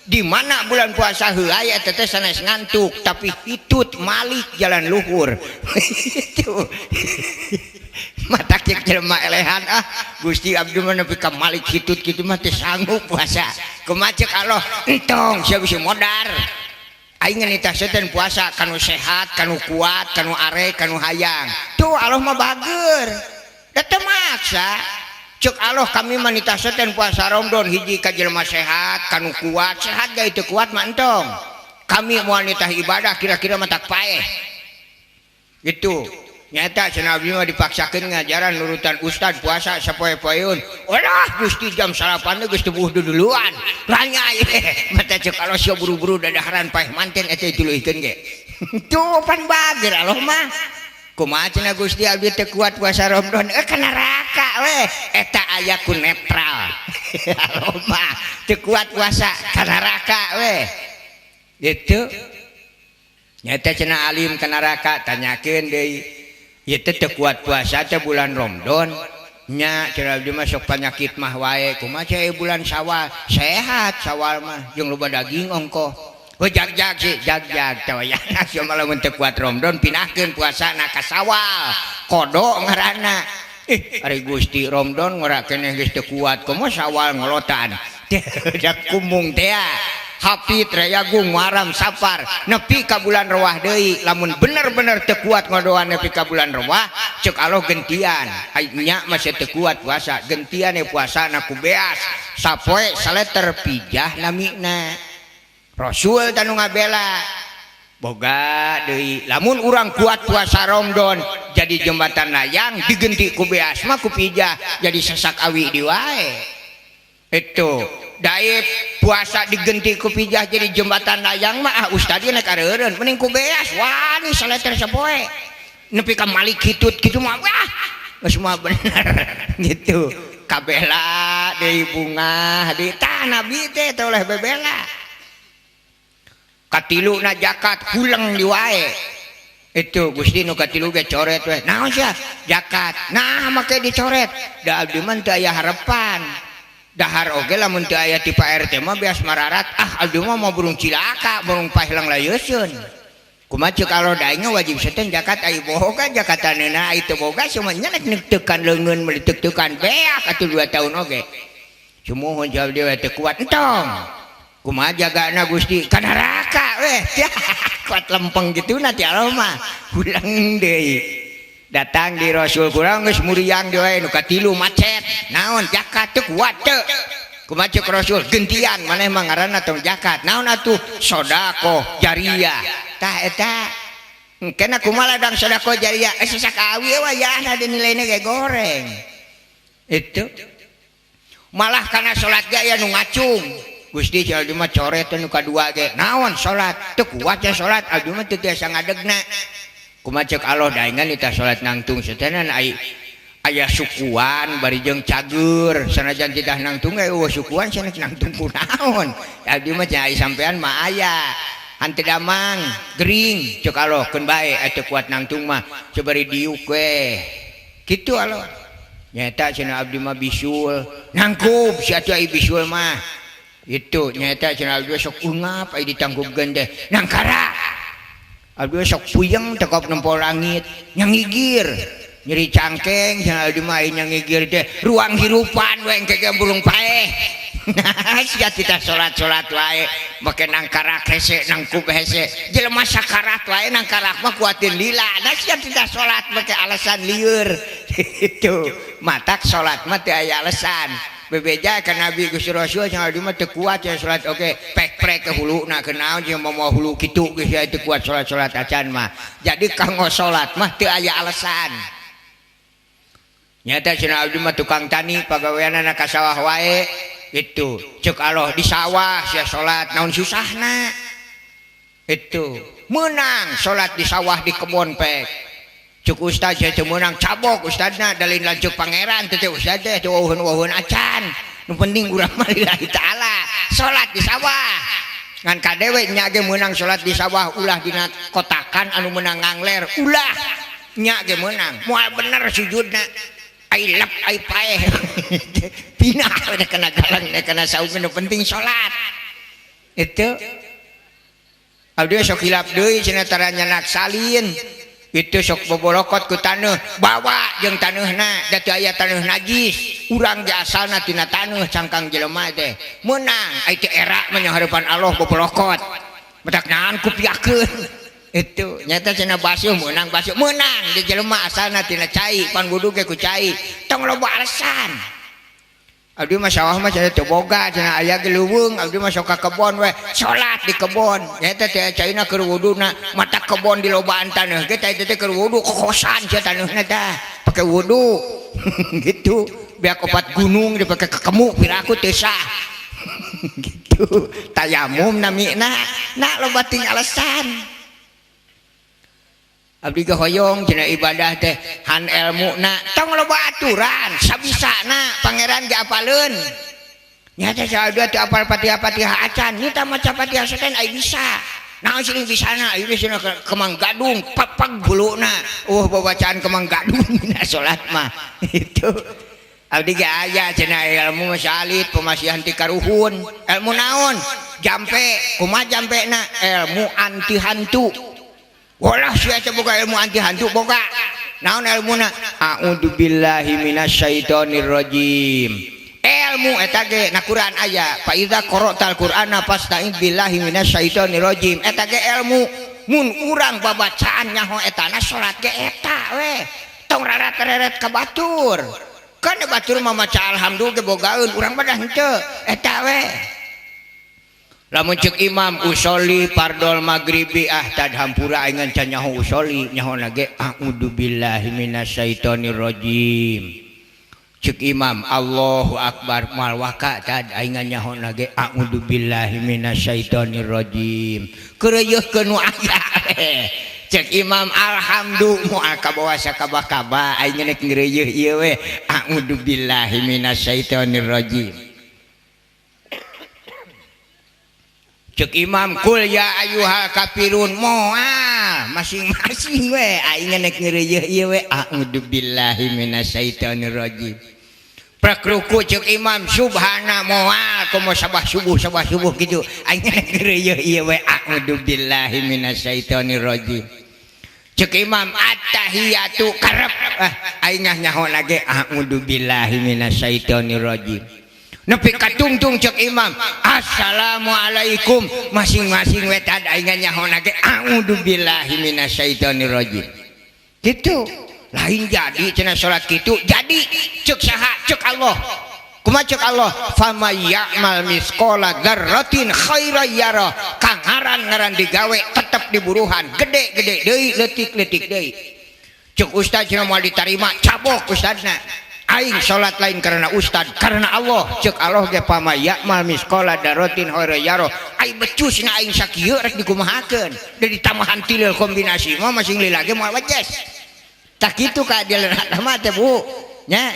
Di mana bulan puasa heuay eta teh sanes ngantuk tapi hitut malik jalan luhur. Itu. Matak cek jelema elehan ah Gusti abdi mah nepi ka malik hitut kitu mah teu sanggup puasa. Kumaha cek Allah entong sia bisi modar. Aing nitah setan puasa kanu sehat, kanu kuat, kanu arek, kanu hayang. Tuh Allah mah bager. Da teu maksa. Cek Allah kami mah nitah setan puasa Ramadan hiji ka jelema sehat, kanu kuat, sehat ga itu kuat mah entong. Kami moal nitah ibadah kira-kira mah tak paeh. Gitu. Nyata cenah abdi mah dipaksakeun ngajaran nurutan ustad puasa sapoe-poeun. Olah Gusti jam salapan geus teu buh duluan. Ranya mata cek Allah sia buru-buru dadaharan paeh manten eta dituluhkeun ge. Tuh pan bager Allah mah. Kumaha cenah Gusti abdi teu kuat puasa Ramadan ka neraka we. Eta aya ku netral. Allah mah teu kuat puasa ka neraka we. Gitu. Nyata cenah alim ka neraka tanyakeun deui. Ieu teh teu kuat puasa teh bulan Ramadan. Nya cenah abdi mah sok panyakit mah wae. Kumaha cenah bulan Syawal? Sehat Syawal mah jeung loba daging ongkoh. Oh jag-jag sih, jag-jag tawayana sia mah lamun teu kuat Ramadan pindahkeun puasana ka Syawal. Kodo ngaranna. Ari Gusti Ramadan ngora keneh geus teu kuat kumaha Syawal ngolotan. Da kumung teh Hafid Rayagung Muharram Safar nepi ka bulan Rewah deui lamun bener-bener teu kuat ngodoan nepi ka bulan Rewah cek Allah gentian ai nya masih teu kuat puasa gentian puasa na ku beas sapoe saleter pijah namina Rasul tanu ngabela boga deui lamun urang kuat puasa Ramadan jadi jembatan layang digenti ku beas mah ku pijah jadi sesak awi di wae itu daib puasa digenti ku pijah jadi jembatan layang mah ah ustad ieu nek areureun mending ku beas wani saleter sapoe nepi ka malik hitut kitu mah wah geus mah bener gitu kabela deui bunga di tah nabi teh teh oleh bebela katilu na zakat huleng di wae itu Gusti nu katilu ge coret we naon sia zakat nah make dicoret da abdi mah teu aya harapan dahar oge lamun teu aya ti Pak RT mah beas mararat ah abdi mah mau burung cilaka burung pahelang layeuseun kumaha ceuk Allah da aing wajib setan zakat ai boga zakatanna ai teu boga sumanya nek neuktekan leungeun meuli teuk-teukan beak atuh 2 tahun oge sumuhun jawab deui teu kuat entong kumaha jagana Gusti ka neraka weh kuat lempeng gitu nanti Allah mah ulang deui datang di Rasul kurang geus muriang deui nu katilu macet naon zakat teu kuat teu kumaha ceuk Rasul gentian maneh mah ngaranna tong zakat naon atuh sedekah jariah tah eta engkena kumaha ladang sedekah jariah sesak awi wayahna dinilaina ge goreng itu malah kana salat ge aya nu ngacung Gusti jaldi mah coret nu kadua ge naon salat teu kuat ya salat abdi mah teu tiasa ngadegna kumaha ceuk Allah daengan nitah salat nangtung setenan ai aya sukuan bari jeung cager sanajan titah nangtung ge eueuh sukuan sanes nangtung kunaon abdi mah cenah ai sampean mah aya hanteu damang gering ceuk Allah keun bae atuh kuat nangtung mah sabari diuk we kitu Allah nyata cenah abdi mah bisul nangkub sia atuh ai bisul mah itu nyata cenah abdi sok ungap ai ditangkupkeun teh nangkara abdi sok puyeng tekop nempo langit nyangigir nyeri cangkeng cenah abdi mah ai nyangigir teh ruang hirupan we engke ge burung paeh Nah, sia kita salat-salat wae make nangkarak hese nangkub hese. Jelema sakarat wae nangkarak mah kuatin lila. Nah, sia tidak salat make alasan lieur. Itu matak salat mah teu aya alasan. Bebeja ka Nabi Gusti Rasul cenah di mah teu kuat ya salat oge pek-prek ke huluna kenaon jeung moal hulu kitu geus aya teu kuat salat-salat acan mah. Jadi kanggo salat mah teu aya alasan. Nyata cenah abdi mah tukang tani pagaweanana ka sawah wae. Itu cek Allah di sawah sia salat naon susahna. Itu menang salat di sawah di kebon pek. Cek ustaz sia teu meunang cabok ustazna dalin lanceuk pangeran teh ustaz teh teu wawuheun-wawuheun acan. Nu penting urang mah lillahi taala salat di sawah. Ngan kadewe nya ge meunang salat di sawah ulah dina kotakan anu meunang ngangler ulah nya ge meunang moal bener sujudna. Ai lep ai paeh pinah udah kena galang udah kena saung nu penting salat. Itu abdi sok hilap deui cenah tara nyanak salin. Itu sok bobolokot ku taneuh bawa jeung taneuhna da teu aya taneuh najis urang ge asalna tina taneuh cangkang jelema teh meunang ai teu era mah harapan Allah bobolokot bedak naon ku piakeun. Itu nyata cenah basuh meunang basuh meunang di jelema asalna tina cai pan wudu ge ku cai tong loba alasan. Abdi mah sawah mah cenah teu boga cenah aya ge leuweung abdi mah sok ka kebon we salat di kebon nyata teh caina keur wuduna mata kebon di lobaan taneuh ge teh teh keur wudu kokosan sia taneuhna tah pake wudu gitu biak opat gunung dipake kekemu piraku teu sah gitu tayamum namina na loba ting alasan. Abdi ge hoyong cenah ibadah teh han elmuna tong loba aturan sabisana pangeran ge apaleun. Nyata saha teu apal Fatihah-Fatihah acan nyita maca Fatihah saten ai bisa. Naon sih bisana ieu cenah Kemang Gadung papag huluna. Babacaan Kemang Gadung dina salat mah. Itu abdi ge aya cenah ilmu mah salit pemasihan ti karuhun. Ilmu naon? Jampe kumaha jampena? Ilmu anti hantu. Walah sia teh boga ilmu anti hantu boga. Naon ilmuna? A'udzubillahi minasyaitonirrajim. Ilmu eta ge na Quran aya. Fa iza qara'tal Qur'ana fasta'id billahi minasyaitonirrajim. Eta ge ilmu. Mun urang babacaan nyaho etana salat ge eta we. Tong rarat-reret ka batur. Kan batur mah maca alhamdulillah ge bogaeun urang mah dah henteu. Eta we. Lamun cek imam usoli fardol maghribi ah tad hampura aing can nyaho usoli nyaho ge a'udzubillahi minasyaitonirrajim. Cek imam Allahu akbar moal waka tad aing nyaho ge a'udzubillahi minasyaitonirrajim. Keureuyeurkeun nu aya. Cek imam alhamdulillah moal kabawa sakaba-kaba aing nek ngreuyeuh ieu we a'udzubillahi minasyaitonirrajim. Cek imam kul ya ayyuhal kafirun moal masing-masing we aing nek ngreuyeuh ieu we a'udzubillahi minasyaitonirrajim. Prek ruku cek imam subhana moal komo sabah subuh kitu aing nek ngreuyeuh ieu we a'udzubillahi minasyaitonirrajim. Cek imam attahiyatu karep ah aing nyaho lagi a'udzubillahi minasyaitonirrajim. Nepi katungtung cek imam assalamualaikum masing-masing we tad aing nyaho ge a'udzubillahi minasyaitonirrajim. Kitu lain jadi cenah salat kitu jadi cek saha cek Allah. Kumaha cek Allah fama ya'mal misqala dzarratin khairan yarah. Kang ngaran-ngaran digawe tetep diburuhan gede-gede deui leutik-leutik deui. Cek ustaz cenah moal ditarima cabok ustazna. Aing salat lain karena ustad karena Allah cek Allah ge pama ya'mal misqala dzarratin khairan yarah. Ai becusna aing sakieu rek dikumahakeun da ditambahan tilil kombinasi mah masing lila ge moal wejes. Tah kitu kaadilan agama teh Bu nya.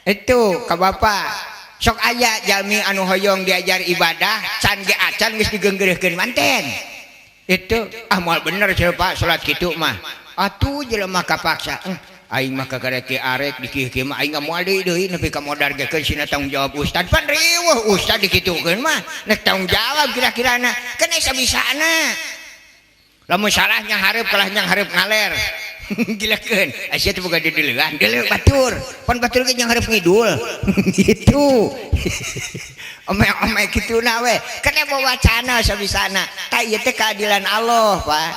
Itu ka bapak sok aya jalmi anu hoyong diajar ibadah can ge acan geus digeunggeureuhkeun manten. Itu ah moal bener cenah Pak salat kitu mah. Atuh jelema kapaksa. Aing mah kakara ki arek di kieu-kieu mah aing moal deui deui nepi ka modar ge keun sina tanggung jawab ustad. Pan riweuh ustad dikitukeun mah nek tanggung jawab kira-kirana keun sabisana. Lamun salahnya hareup kalah nyang hareup ngaler. Gilakeun sia teh boga dedeleuan deuleu batur pan batur ge jeung hareup ngidul gitu ome-ome kituna we kana wacana sabisana tah ieu teh keadilan Allah Pak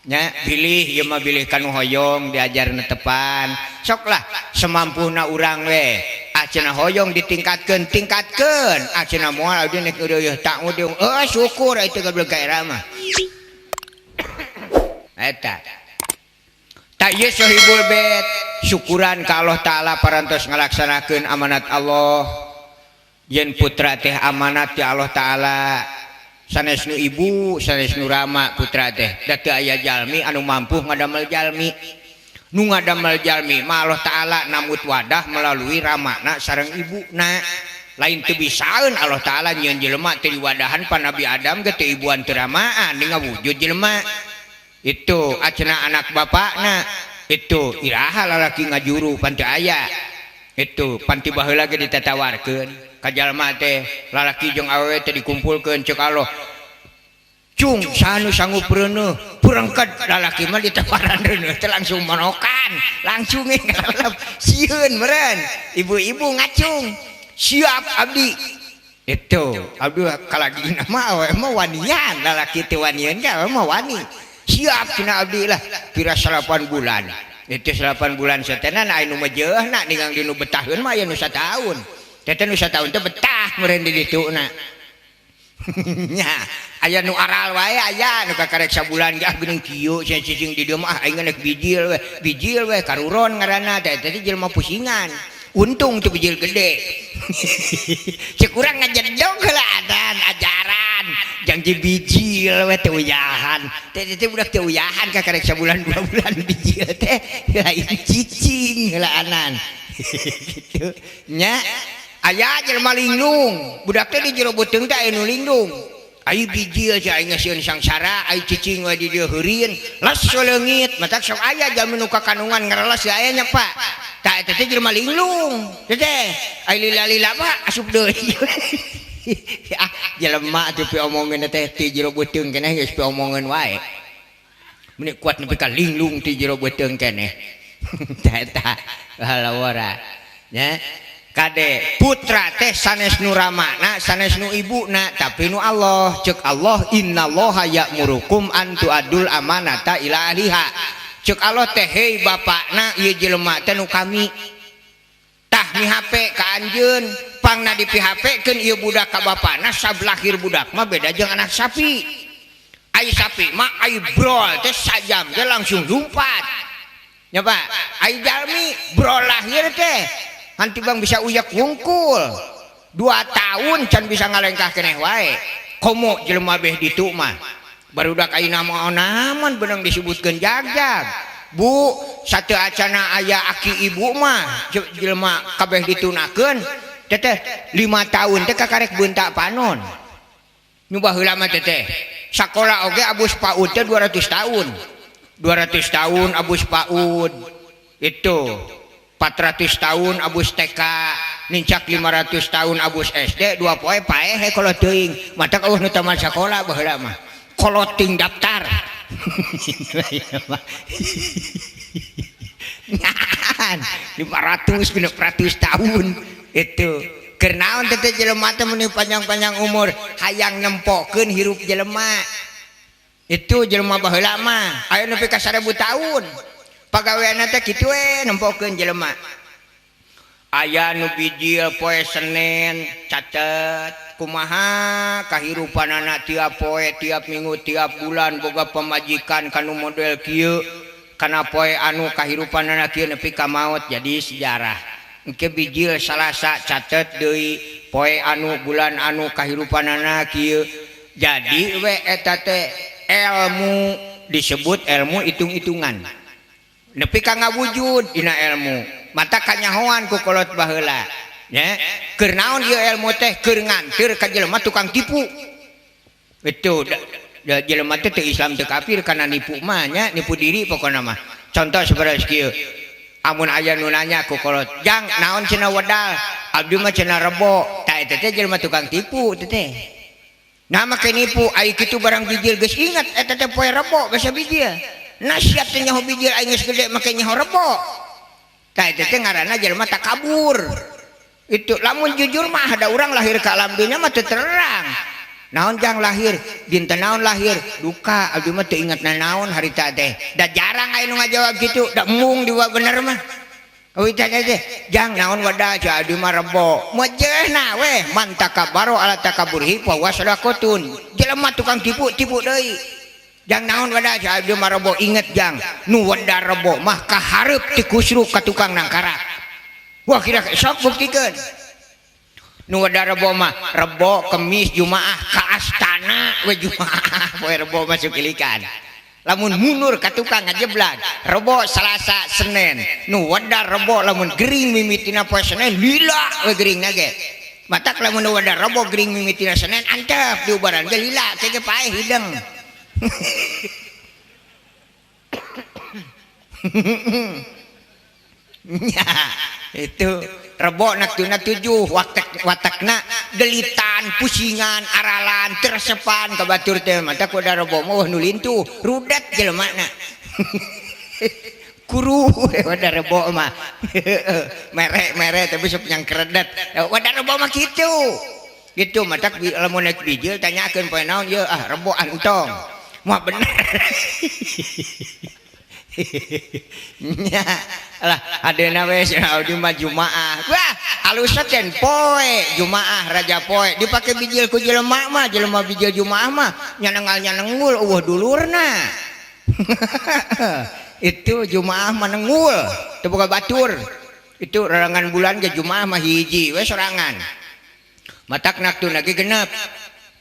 nya bilih ieu mah bilih kanu hoyong diajar netepan sok lah semampuna urang we acenah hoyong ditingkatkeun tingkatkeun acenah moal abdi nek eueuh tak udeung eueuh syukur itu goblok ka era mah eta tah ieu sohibul bait syukuran ka Allah Ta'ala parantos ngalaksanakeun amanat Allah yen putra teh amanat ti Allah Ta'ala sanes nu ibu sanes nu rama putra teh da teu aya jalmi anu mampu ngadamel jalmi nu ngadamel jalmi mah Allah Ta'ala namut wadah melalui ramana sareng ibuna lain teu bisaeun Allah Ta'ala nyieun jelema teu diwadahan pa Nabi Adam ge teu ibuan teu ramaan deui ngawujud jelema itu acenah anak bapakna itu iraha lalaki ngajuru pan teu aya itu pan ti baheula ge ditatawarkeun ka jalma teh lalaki jeung awewe teh dikumpulkeun ceuk Allah cung sanu sanggup reuneuh purengket lalaki mah ditawaran reuneuh teh langsung monokan langsung ngalap sieun meureun ibu-ibu ngacung siap abdi itu abdi kalagina mah awewe mah wanian lalaki teh wanian ge awewe mah wani siap cenah abdi lah pira 8 bulan itu 8 bulan setenan aya nu mejeuhna ninggang dinu betaheun mah aya nu sataun teh nu sataun teh betah meureun di dituna nya aya nu aral wae aya nu kakarek sabulan ge ah geuning kieu cenah cicing di dieu mah aing geus bijil we karuron ngaranna teh teh jelema pusingan untung teu bijil gede cek urang ngajedog heula adan ajaran janji bijil we teu uyahan teh teh budak teu uyahan kakarek sabulan 2 bulan bijil teh lain cicing heulaanan gitu nya aya jelema linglung budak teh di jero beuteung teh aya nu linglung ai bijil sia aing sieun sangsara ai cicing we di dieu heureun les we leungit matak sok aya jalmi nu kakandungan ngareles aya nya Pak tah eta teh jelema linglung teh teh ai lila-lila mah asup deui ah jelema teh piomongeun teh ti jero beuteung keneh geus piomongeun wae meni kuat nepi ka linglung ti jero beuteung keneh tah eta halawara nya kade putra teh sanes nu ramana sanes nu ibuna tapi nu Allah cek Allah innallaha ya'murukum an tu'adul amanata ila ahliha cek Allah teh hei bapakna ieu jelema teh nu kami tah mi HP ka anjeun pangna di PHP keun ieu budak ka bapakna sablahir budak mah beda jeung anak sapi ai sapi mah ai brol teh sajam ge langsung lumpat nya Pak ai jalmi brol lahir teh nanti bang bisa uyak wungkul 2 tahun can bisa ngalengkah keneh wae komo jelema beh ditu mah barudak ayeuna mah onaman benang disebutkeun jagjag bu satu acana aya aki ibu mah jelema kabeh ditunakeun teteh 5 tahun teh kakarek beuntak panon nu baheula mah teteh sakola oge abus PAUD teh 200 tahun 200 tahun abus PAUD itu 400 tahun abus TK nincak 500 tahun abus SD 2 poe paeh kalau teuing matak eueuh nu tamat sakola baheula mah koloting daftar ngan 500 600 tahun itu keur naon teh jelema teh mun panjang-panjang umur hayang nempokeun hirup jelema itu jelema baheula mah aya nepi ka 1000 tahun pagaweanna teh kitu we nempokeun jelema aya nu bijil poe Senin catet kumaha kahirupanana tiap poe tiap minggu tiap bulan boga pamajikan kanu model kieu kana poe anu kahirupanana kieu nepi ka maot jadi sejarah engke bijil Salasa catet deui poe anu bulan anu kahirupanana kieu jadi we eta teh ilmu disebut ilmu hitung-hitungan nepi ka ngawujud dina ilmu mata kanyahoan ku kolot baheula nya keur naon ieu ilmu teh keur nganteur ka jelema tukang tipu itu da jelema teh teu Islam teu kafir kana nipu mah nya nipu diri pokona mah contoh sapertos kieu amun aya nu nanya ku kolot jang naon cenah wedal abdi mah cenah rebo tah eta teh jelema tukang tipu teh teh nah make nipu ai kitu barang bijil geus ingat eta teh poe rebo basa bijil Nasihat teh nyaho bijil aing geus gede make nyaho rebo. Tah eta teh ngaranna jelema takabur. Itu lamun jujur mah ada urang lahir ka alam dunya mah teu terang. Naon jang lahir, dinten naon lahir, duka abdi mah teu inget naon harita teh. Da jarang aya nu ngajawab kitu, da embung diwa bener mah. Euy teh teh jang naon wada ca abdi mah rebo. Mejehna we man takabbaro ala takaburhi fa huwa sadaqatun. Jelema tukang tipu tipu deui. Jang naon wada ca abdi mah rebo inget jang nu wada rebo mah kahareup ti kusru ka tukang nangkarak. Wah kira sok buktikeun. Nu wada rebo mah rebo kemis jumaah ka astana we jumaah poe rebo masuk ilikan. Lamun mundur ka tukang ngajeblag rebo Selasa Senin nu wada rebo lamun gering mimitina poe Senin lila we geringna ge. Matak lamun nu wada rebo gering mimitina Senin antep diubaran ge lila teh ge paeh hideng. Ya, itu rebo naktuna 7 watak watakna delitan pusingan aralan tersepan ka batur teh mata kuda rebo mah nu lintuh rudet jelemana. Kuru wadah rebo mah mere-mere tapi sok nyang kredet wadah rebo mah kitu gitu matak lamun naik bijil tanyakeun poe naon ieu ah rebo antong mah bener. Nya lah adena we cenah abdi mah jumaah. Wah alus teh poe jumaah raja poe dipake bijil ku jelema mah jelema bijil jumaah mah nyanengal nyanengul eueuh dulurna. Itu jumaah mah nengul teu boga batur. Itu rarangan bulan ge jumaah mah hiji we sorangan. Matak naktuna ge genep.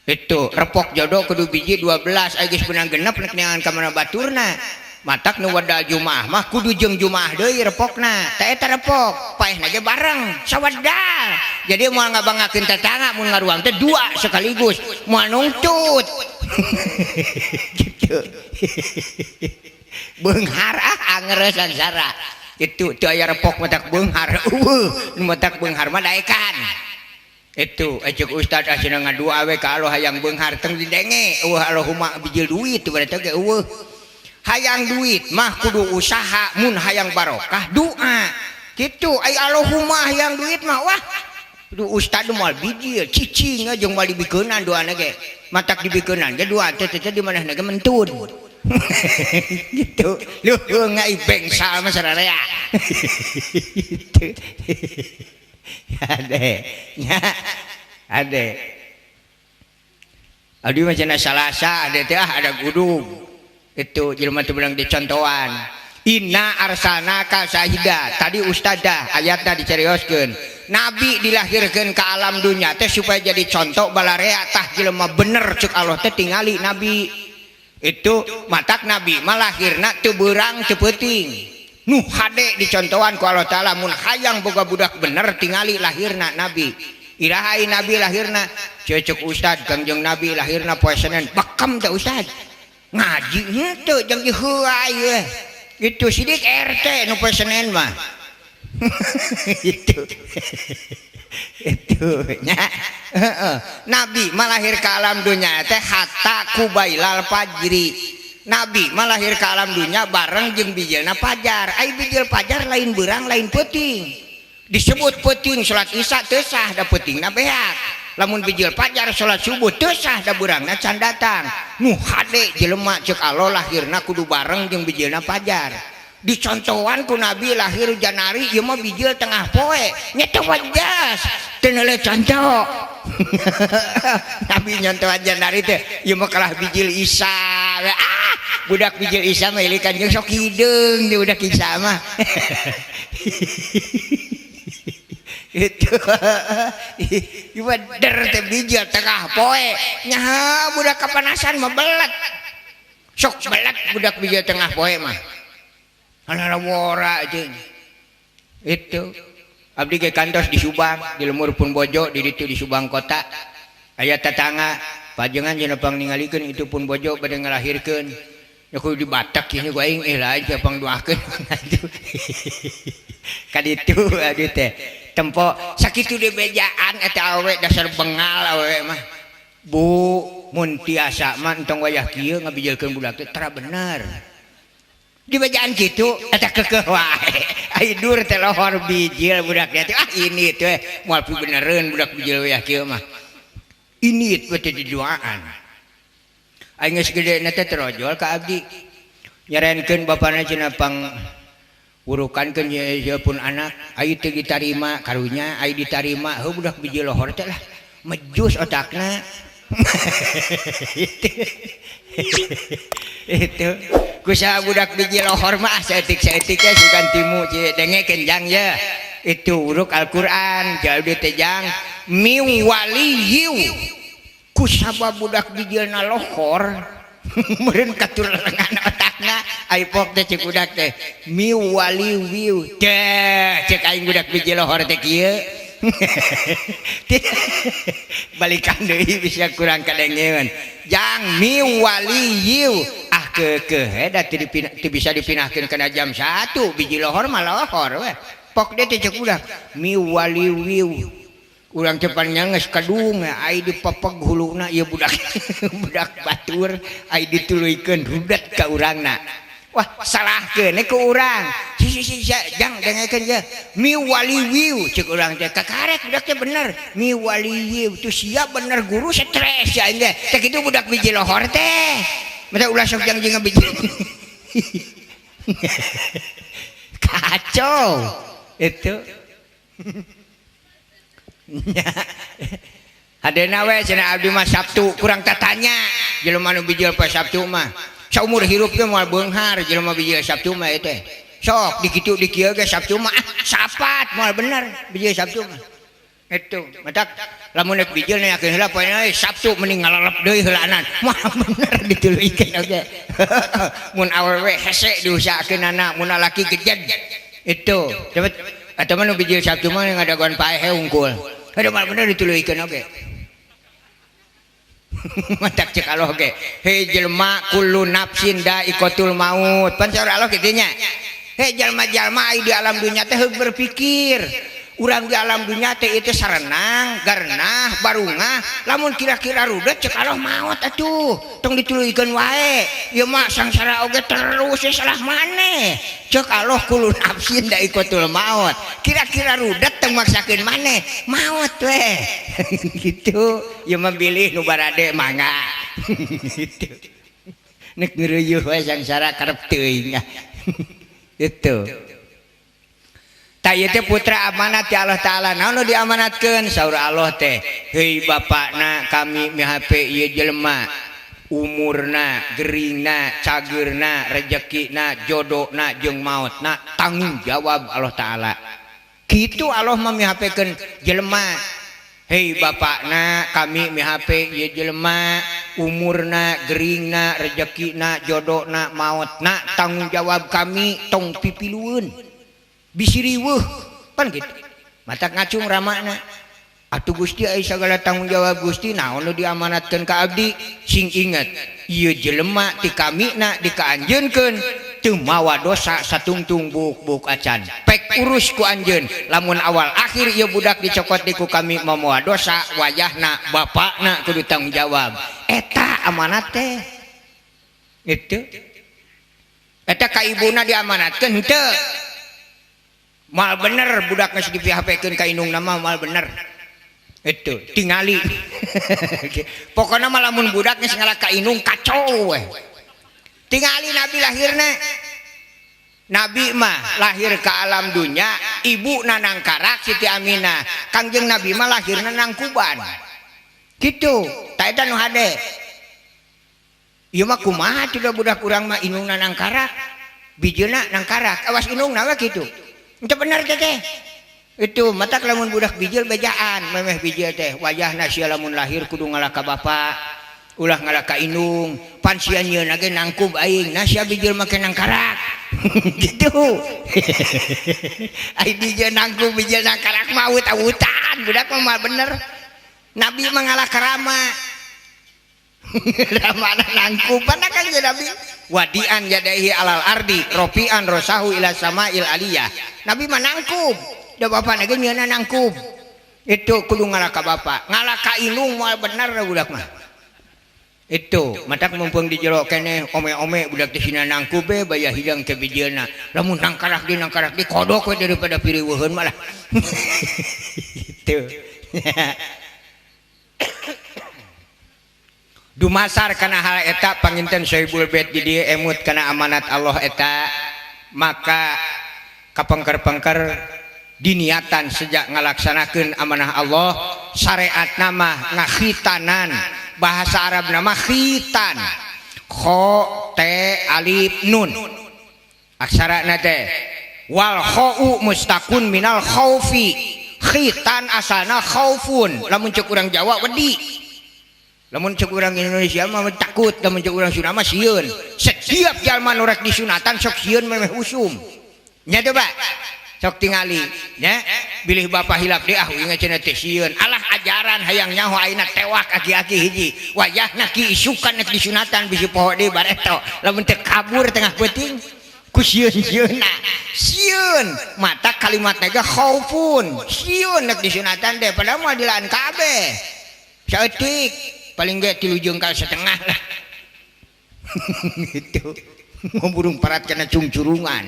Itu repok jodoh kudu biji 12 aya geus beunang genep nek neangan ka mana baturna. Matak nu wada jumaah mah kudu jeung jumaah deui repokna. Tah eta repok paehna ge bareng sawadal. Jadi moal ngabangakeun tetangga mun ngaruang teh dua sekaligus moal nungtut. Gitu. Beunghar ah anger sangsara. Itu teu aya repok matak beunghar. Eueuh nu matak beunghar mah daekan. Itu ceuk ustad ah cenah ngadua we ka Allah hayang beunghar tong didenge eueuh Allahumma bijil duit berarti ge eueuh. Hayang duit mah kudu usaha mun hayang barokah doa gitu ai Allahumma hayang duit mah wah kudu ustad moal bijil cicing jeung moal dibikeunan doana ge matak dibikeunan ge doa teh teh di manehna ge mentun. Gitu leuheung ai bengsal mah sararea. Gitu ade nya ade abdi mah cenah Salasa ade teh ah ada gudug. Itu jelema teu beunang dicontohan. Inna arsalnaka syahida. Tadi ustadzah ayatna dicarioskeun. Nabi dilahirkeun ka alam dunya teh supaya jadi contoh balarea tah jelema bener ceuk Allah teh tingali nabi. Itu matak nabi mah lahirna teu beurang teu peuting. Nu hade dicontohan ku Allah Taala mun hayang boga budak bener tingali lahirna nabi. Iraha nabi lahirna? Ceuk ustad Kangjeng Nabi lahirna poe Senin. Bekam teh ustad. Ngaji henteu jeung diheuay we. Itu sidik RT nu poe Senin mah. Itu. Itu nya. Heeh. Nabi mah lahir ka alam dunya teh hatta kubailal fajri. Nabi mah lahir ka alam dunya bareng jeung bijilna fajar. Ai bijil fajar lain beurang lain peuting. Disebut peuting salat isya teu sah da peutingna beak. Lamun bijil fajar salat subuh teu sah da beurangna can datang. Nu hade jelema ceuk Allah lahirna kudu bareng jeung bijilna fajar. Dicontohan ku Nabi lahir Januari ieu mah bijil tengah poe. Nya teu wajas teu neuleuh contoh. Nabi nyontohan Januari teh ieu mah kalah bijil Isa. Ah budak bijil Isa mah ilikan jeung sok hideung di budak Isa mah. Itu ieu der teh bijil tengah poe nya budak kapanasan mah belet sok belet budak bijil tengah poe mah alah wora jeung itu abdi ge kantos di Subang di lemur pun bojo di ditu di Subang kota aya tetangga pajengan jeung pang ningalikeun itu pun bojo bade ngalahirkeun nya kudu dibatak ieu ku aing lain teh pangdoakeun. Ka ditu abdi teh tempo sakitu dibejaan eta awewe dasar bengal awewe mah Bu mun tiasa mah entong wayah kieu ngabijilkeun budak teh tara bener. Dibejaan kitu eta kekeh wae. Ai dur teh lohor bijil budak teh. Ah ini teh moal pibenereun budak bijil wayah kieu mah. Ini teh diduaan. Aing geus gede na teh terojol ka abdi. Nyarenkeun bapana cenah pang urukankeun ieu pun anak, ai teu ditarima karunya, ai ditarima heuh budak bijil lohor teh lah. Mejus otakna. Itu kusaha budak biji lohor mah saeutik-saeutik ya sugan timu dengekeun jang ya. Itu uruk Al-Qur'an jauh di teh jang mi waliyu kusabab budak bijilna lohor meureun katulengan otakna ai pok teh cek budak teh mi waliyu teh cek aing budak biji lohor teh kieu. Balikan deui bisa kurang kadengeun jang mi waliyu ah keukeuh da teu bisa dipinahkeun kana jam 1 biji lohor mah lohor we pok deui teh cek budak mi waliyu urang teh pan geus kadung ai dipepeg huluna ieu budak budak batur ai dituluykeun rudet ka urangna. Wah salahkeun ku urang si si si jang dengekeun ye mi waliwiu cek urang teh kakarek budak teh bener mi waliwiu tu sia bener guru stres ya aing teh teh kitu budak biji lohor teh mata ulah sok jang jeung biji kacau itu nya hadena we cenah abdi mah Sabtu kurang tatanya jelema nu bijil poe Sabtu mah saumur hirup ge moal beunghar jelema bijil Sabtu mah ieu teh sok dikitu dikieu ge Sabtu mah ah sapat moal bener bijil Sabtu mah itu matak lamun rek bijil nanyakeun heula poe Sabtu mending ngalalep deui heulaanan moal bener dituluykeun oge mun awewe hese diusahakeunana mun lalaki gejed itu cepet atuh mah nu bijil Sabtu mah ngadagoan paehe hungkul aduh moal bener dituluykeun oge. Matak cek Allah ge hei jelema kullu nafsin da'iqatul maut pan saur Allah kitu nya hei jalma-jalma ai di alam dunya teh heug berpikir urang di alam dunya teh ieu teh sarenang garnah barungah lamun kira-kira rudet cek Allah maot atuh tong dituluykeun wae ieu mah sangsara oge terus salah maneh cek Allah kullu nafsin da'iqatul maut kira-kira rudet tong maksakeun maneh maot we gitu ieu mah bilih nu barade mangga gitu nek ngeureuyeun we sangsara karep teuing itu. Ta ieu teh putra amanat ti Allah Ta'ala naon nu diamanatkeun saur Allah teh heuy bapakna kami mihape ieu jelema umurna geringna cageurna rejekina jodona jeung maotna tanggung jawab Allah Ta'ala kitu Allah mah mihapekeun jelema hei bapakna kami mihape ieu jelema umurna geringna rejekina jodona maotna tanggung jawab kami tong pipilueun bisi riweuh pan gitu matak ngacung ramana atuh Gusti ai sagala tanggung jawab Gusti naon nu diamanatkeun ka abdi sing inget ieu jelema ti kamina dikaanjeunkeun teu mawa dosa satungtung buuk-buuk acan pek urus ku anjeun lamun awal akhir ieu budak dicokot di ku kami mawa dosa wayahna bapakna kudu tanggung jawab eta amanat teh itu eta ka ibuna diamanatkeun henteu mal bener budak geus di-PHP-keun ka indungna mah mal bener itu tingali pokona mah lamun budak geus ngalah ka indung kacau we tingali Nabi lahirna Nabi mah lahir ke alam dunya ibu nangkarak Siti Aminah Kangjeng Nabi mah lahirna nangkuban kitu ta eta nu hade ieu mah kumaha atuh budak urang mah indungna nangkarak bijilna nangkarak awas indungna we kitu itu bener teh itu matak lamun budak bijil bejaan memeh bijil teh wayahna sia lamun lahir kudu ngalah ka bapak ulah ngalah ka indung pan sia nyieun ge nangkub aing nah sia bijil make nangkarak gitu ai bijil nangkub bijil nangkarak mah awut-awutan budak mah bener Nabi mah ngalah ka rama ramana nangkub pan kan Nabi wadian yadaihi alal ardi rofian rosahu ila samail aliyah Nabi mah nangkub da bapak lagi nyeuna nangkub itu kudu ngalah ka bapak ngalah ka indung moal bener budak mah Itu matak mumpung di jero keneh ome-ome budak teh sina nangkub be baya hidang ke bijieuna. Lamun nangkarak di kodok we daripada piriweuheun malah. Gitu. Dumasar kana hal eta panginten Sohibul Bait di dieu emut kana amanat Allah eta maka kapengker-pengker diniatan sejak ngalaksanakeun amanah Allah syariat nama ngakhitanan bahasa Arab nama khitan kho te alif nun aksarana teh wal khau mustaqun minal khaufi khitan asalna khaufun lamun cek urang Jawa wedi lamun cek urang Indonesia mah takut lamun cek urang Sunda mah sieun setiap jalma nu rek disunatan sok sieun memeh usum nya teh Pak sok tingali nya bilih bapak hilap deui ah ingat cenah teh sieun alah ajaran hayang nyaho ayeuna tewak aki-aki hiji wayahna ki isukan nek disunatan bisi poho deui bareto lamun teu kabur tengah peuting ku sieun-sieunna sieun mata kalimatna ge khaufun sieun nek disunatan teh padahal moal dilaan kabeh saeutik paling ge 3,5 jengkal lah gitu mau burung parat kana cungcurungan.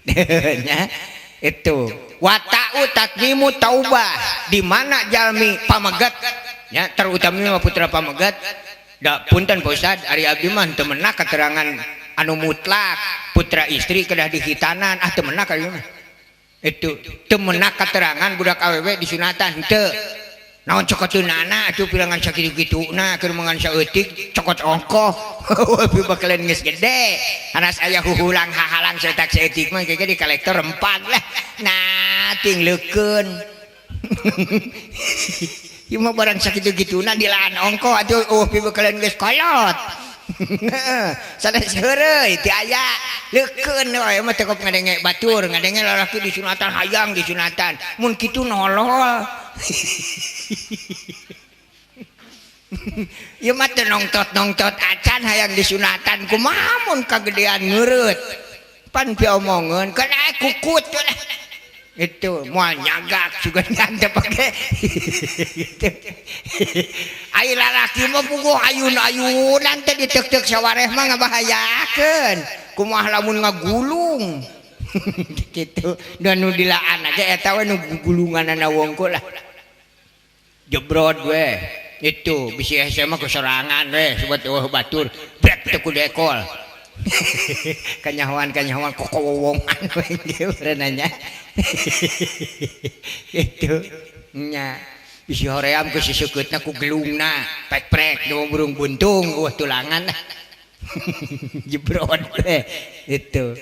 Nya itu wata'u tatmimu taubah di mana jalmi pamegat nya terutama putra pamegat da punten Pak Ustad ari abdi mah teu menak keterangan anu mutlak putra istri kedah dihitanan ah teu menak ari mah itu teu menak keterangan budak awewe disunatan henteu naon cokoteunana atuh pirangan sakitu-kituna keur mangan saeutik cokot ongkoh bakalan geus gede anas aya huhulang hahalang saeutak saeutik mah ge di kolektor rempag lah nah ting leukeun ieu mah barang sakitu-kituna dilaan ongkoh atuh eueuh bakalan geus kolot sanes heureuy teu aya leukeun we mah teu ngadenge batur ngadenge lalaki disunatan hayang disunatan mun kitu nolol. Ieu mah teu nongtot-nongtot acan hayang disunatan kumaha mun kagedean ngeureut pan piomongeun kana kukut lah itu moal nyagak sugan teu pake gitu. Ai lalaki mah puguh ayun-ayunan teh diteuk-teuk sawareh mah ngabahayakeun kumaha lamun ngagulung gitu dan nu dilaan ge eta we nu gulunganana wongko lah jebrod we itu bisi hese mah kesorangan we sobat eueuh batur brek teu kudu ekol kanyahoan kokowowongan we kieu berenanya itu nya bisi hoream ku siseukeutna ku gelungna prek-prek nu burung buntung eueuh tulangan jebrod we itu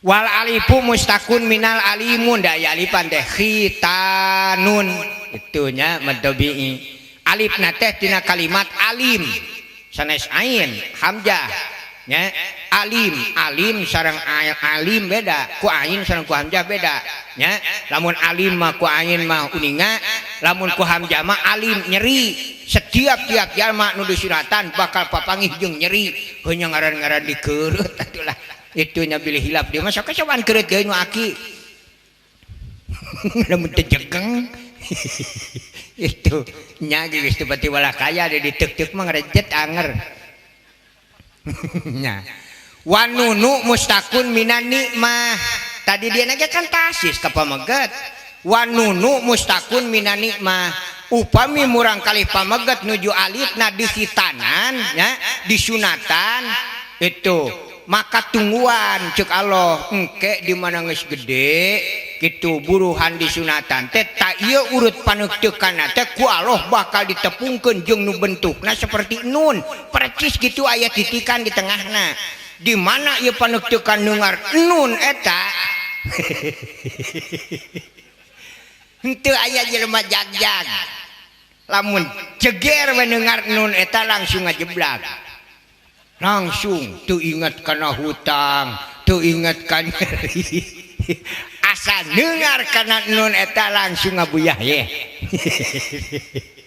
wal alifu mustakun minal alimun da aya alifan teh khitanun itunya madabi'i alifna teh tina kalimat alim sanes ain hamzah nya alim alim sareng alim beda ku ain sareng ku hamzah beda nya lamun alim mah ku ain mah uninga lamun ku hamzah mah alim nyeri setiap tiap jalma nu disunatan bakal papanggih jeung nyeri heunya ngaran-ngaran dikeureuh atulah itunya bilih hilap dia masa kecoban kereut deui nu aki lamun teu jegeng itu nya geus teu pati walah kaya di diteuk-teuk mah ngarejet anger nya wanunu mustakun minan nikmah tadi dia nage kan tasis ka pameget wanunu mustakun minan nikmah upami murang kali pameget nuju alitna dihitanan nya disunatan itu maka tungguan cek Allah engke di mana geus gede kitu buruhan disunatan teh tak ieu urut paneukteukana teh ku Allah bakal ditepungkeun jeung nu bentukna seperti nun percis gitu aya titikan di tengahna di mana ieu paneukteukan neungar nun eta henteu aya jelema jagjag lamun ceger we neungar nun eta langsung ngajeblag langsung tuh ingat karena hutang tuh ingat kan nyeri asa dengar karena nun eta langsung ngabuyah ye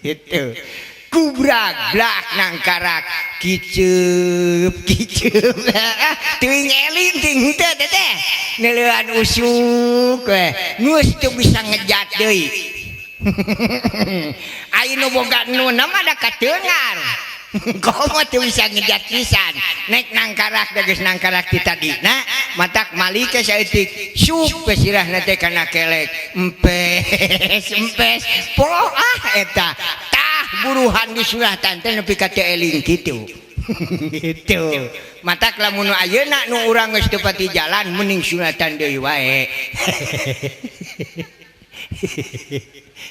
itu kubrak blak nangkarak kiceup kiceup teu ngeling ting teh teh neuleuan usuk we geus teu bisa ngejat deui. Ai nu boga nun mah da kateungar. Komo teu bisa ngejat pisan. Nek nangkarak da geus nangkarak ti tadina, matak malik ke saeutik sup ke sirahna teh kana kelek. Empes, empes. Poh ah eta. Tah buruhan disunatan teh nepi ka teu eling kitu. Gitu. Matak lamun nu ayeuna nu urang geus teu pati jalan mending sunatan deui wae.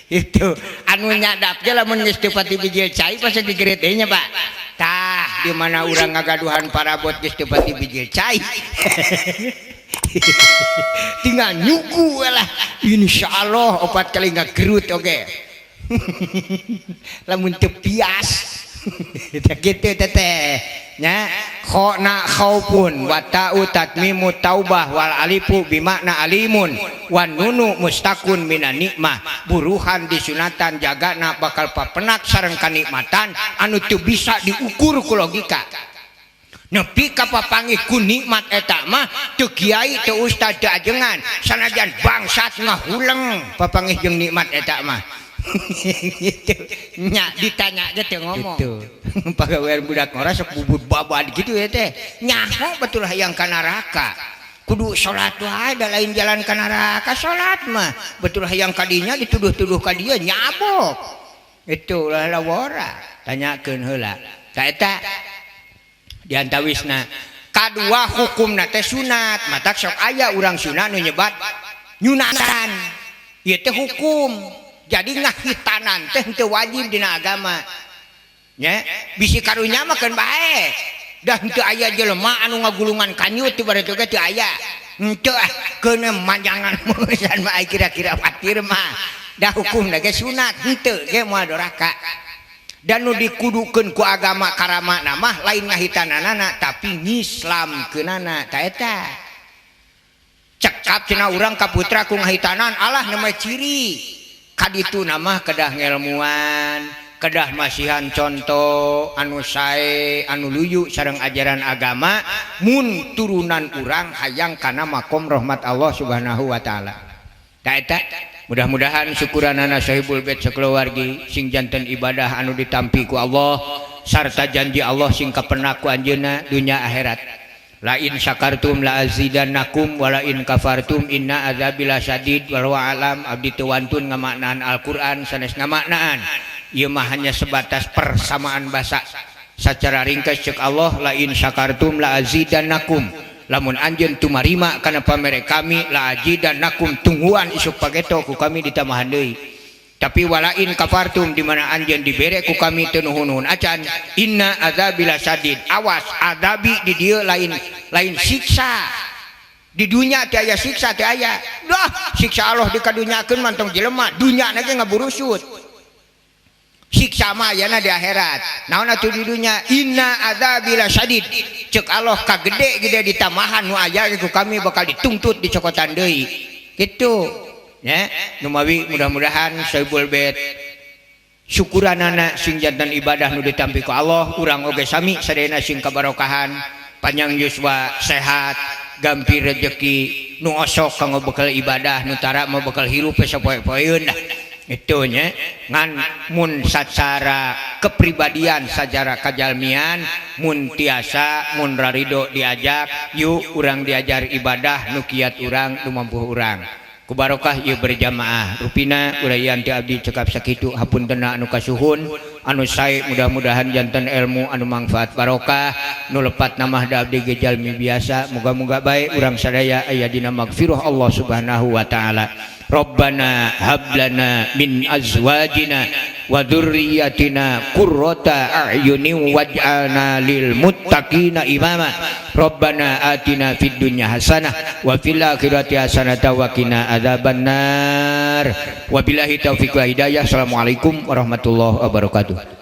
Itu anu nyadap ge lamun geus teu pati bijil cai pasti digerit deui nya Pak. Tah di mana urang ngagaduhan parabot geus teu pati bijil cai. Tinggal nyugu lah. Insyaallah opat kali ngagerut oge. Lamun teu pias. Tah kitu teteh nya khona khaufun wa ta'u tatmimu taubah wal alifu bimakna alimun wan nunu mustakun minan nikmah buruhan disunatan jagana bakal papenak sareng kanikmatan anu teu bisa diukur ku logika nepi ka papanggih ku nikmat eta mah teu kiai teu ustad teu ajengan sanajan bangsat ngahuleng papanggih jeung nikmat eta mah. Gitu nya ditanya ge teu ngomong gitu. Pagawean budak ngora sok bubut babad gitu ya teh nyaho betul hayang ka neraka kudu salat wae da lain jalan ka neraka salat mah betul hayang ka dinya dituduh-tuduh ka dieu nyabok itu lah lawora tanyakeun heula ta eta diantawisna kadua hukumna teh sunat matak sok aya urang sunat nu nyebat nyunatan ieu teh hukum. Jadi ngahitanan teh teu wajib dina agama nya bisi karunya mah keun bae dah teu aya jelema anu ngagulungan kanyut ti bareto ge teu aya henteu ah keun manjangan urusan mah kira-kira fatir mah dah hukumna ge sunat henteu ge moal doraka dan nu dikudukeun ku agama karamana mah lain ngahitananana tapi ngislamkeunana ta eta cekap cenah urang ka putra ku ngahitanan alah namanya ciri kaditu nama kedah ngelmuan kedah masihan contoh anu sae anu luyu sareng ajaran agama mun turunan urang hayang kana makom rahmat Allah Subhanahu wa taala. Ta eta mudah-mudahan syukuranana sahibul bait sakeluargi sing janten ibadah anu ditampi ku Allah sarta janji Allah sing kapenak ku anjeunna dunya akhirat. La in syakartum la azidannakum wa la in kafartum inna adzabi lasyadid wallahu alam. Abdi teu wantun ngamaknaan Al-Qur'an sanes ngamaknaan ieu mah hanya sebatas persamaan bahasa secara ringkas cek Allah la in syakartum la azidannakum lamun anjeun tumarima kana pamere kami la azidannakum tungguan isuk pageto ku kami ditambahan deui. Tapi walain kafartum di mana anjeun dibere ku kami teu nuhun-nuhun acan inna adzabi lasyadid. Awas adabi di dieu lain lain siksa di dunya teu aya siksa teu aya dah siksa Allah dikadunyakeun mantong jelema dunya na ge ngaburusut siksa mah ayana di akhirat naon atuh di dunya inna adzabi lasyadid ceuk Allah kagede gede ditamahan nu aya ku kami bakal dituntut dicokotan deui kitu. Ya, numawi mudah-mudahan sahibul bait syukuranana sing janten ibadah nu ditampi ku Allah urang oge sami sadayana sing kabarokahan panjang yuswa sehat gampir rejeki nu osok kanggo bekal ibadah nu tara mah bekal hirup sapoe-poeun dah itu nya ngan mun sacara kepribadian sacara kajalmian mun tiasa mun rarido diajak yuk urang diajar ibadah nu kiat urang nu mampu urang kubarokah ieu berjamaah rupina uraian ti abdi cekap sakitu hapuntenna anu kasuhun anu sae mudah-mudahan janten ilmu anu mangfaat barokah nu lepat namah da abdi ge jalmi biasa muga-muga bae urang sadaya aya dina magfirah Allah Subhanahu wa taala. Rabbana hab lana min azwajina wa dzurriyyatina qurrata a'yunin waj'alna lil muttaqina imama. Rabbana atina fid dunya hasanah wa fil akhirati hasanah wa qina adzabannar. Wabillahi taufiq wal hidayah. Assalamualaikum warahmatullahi wabarakatuh.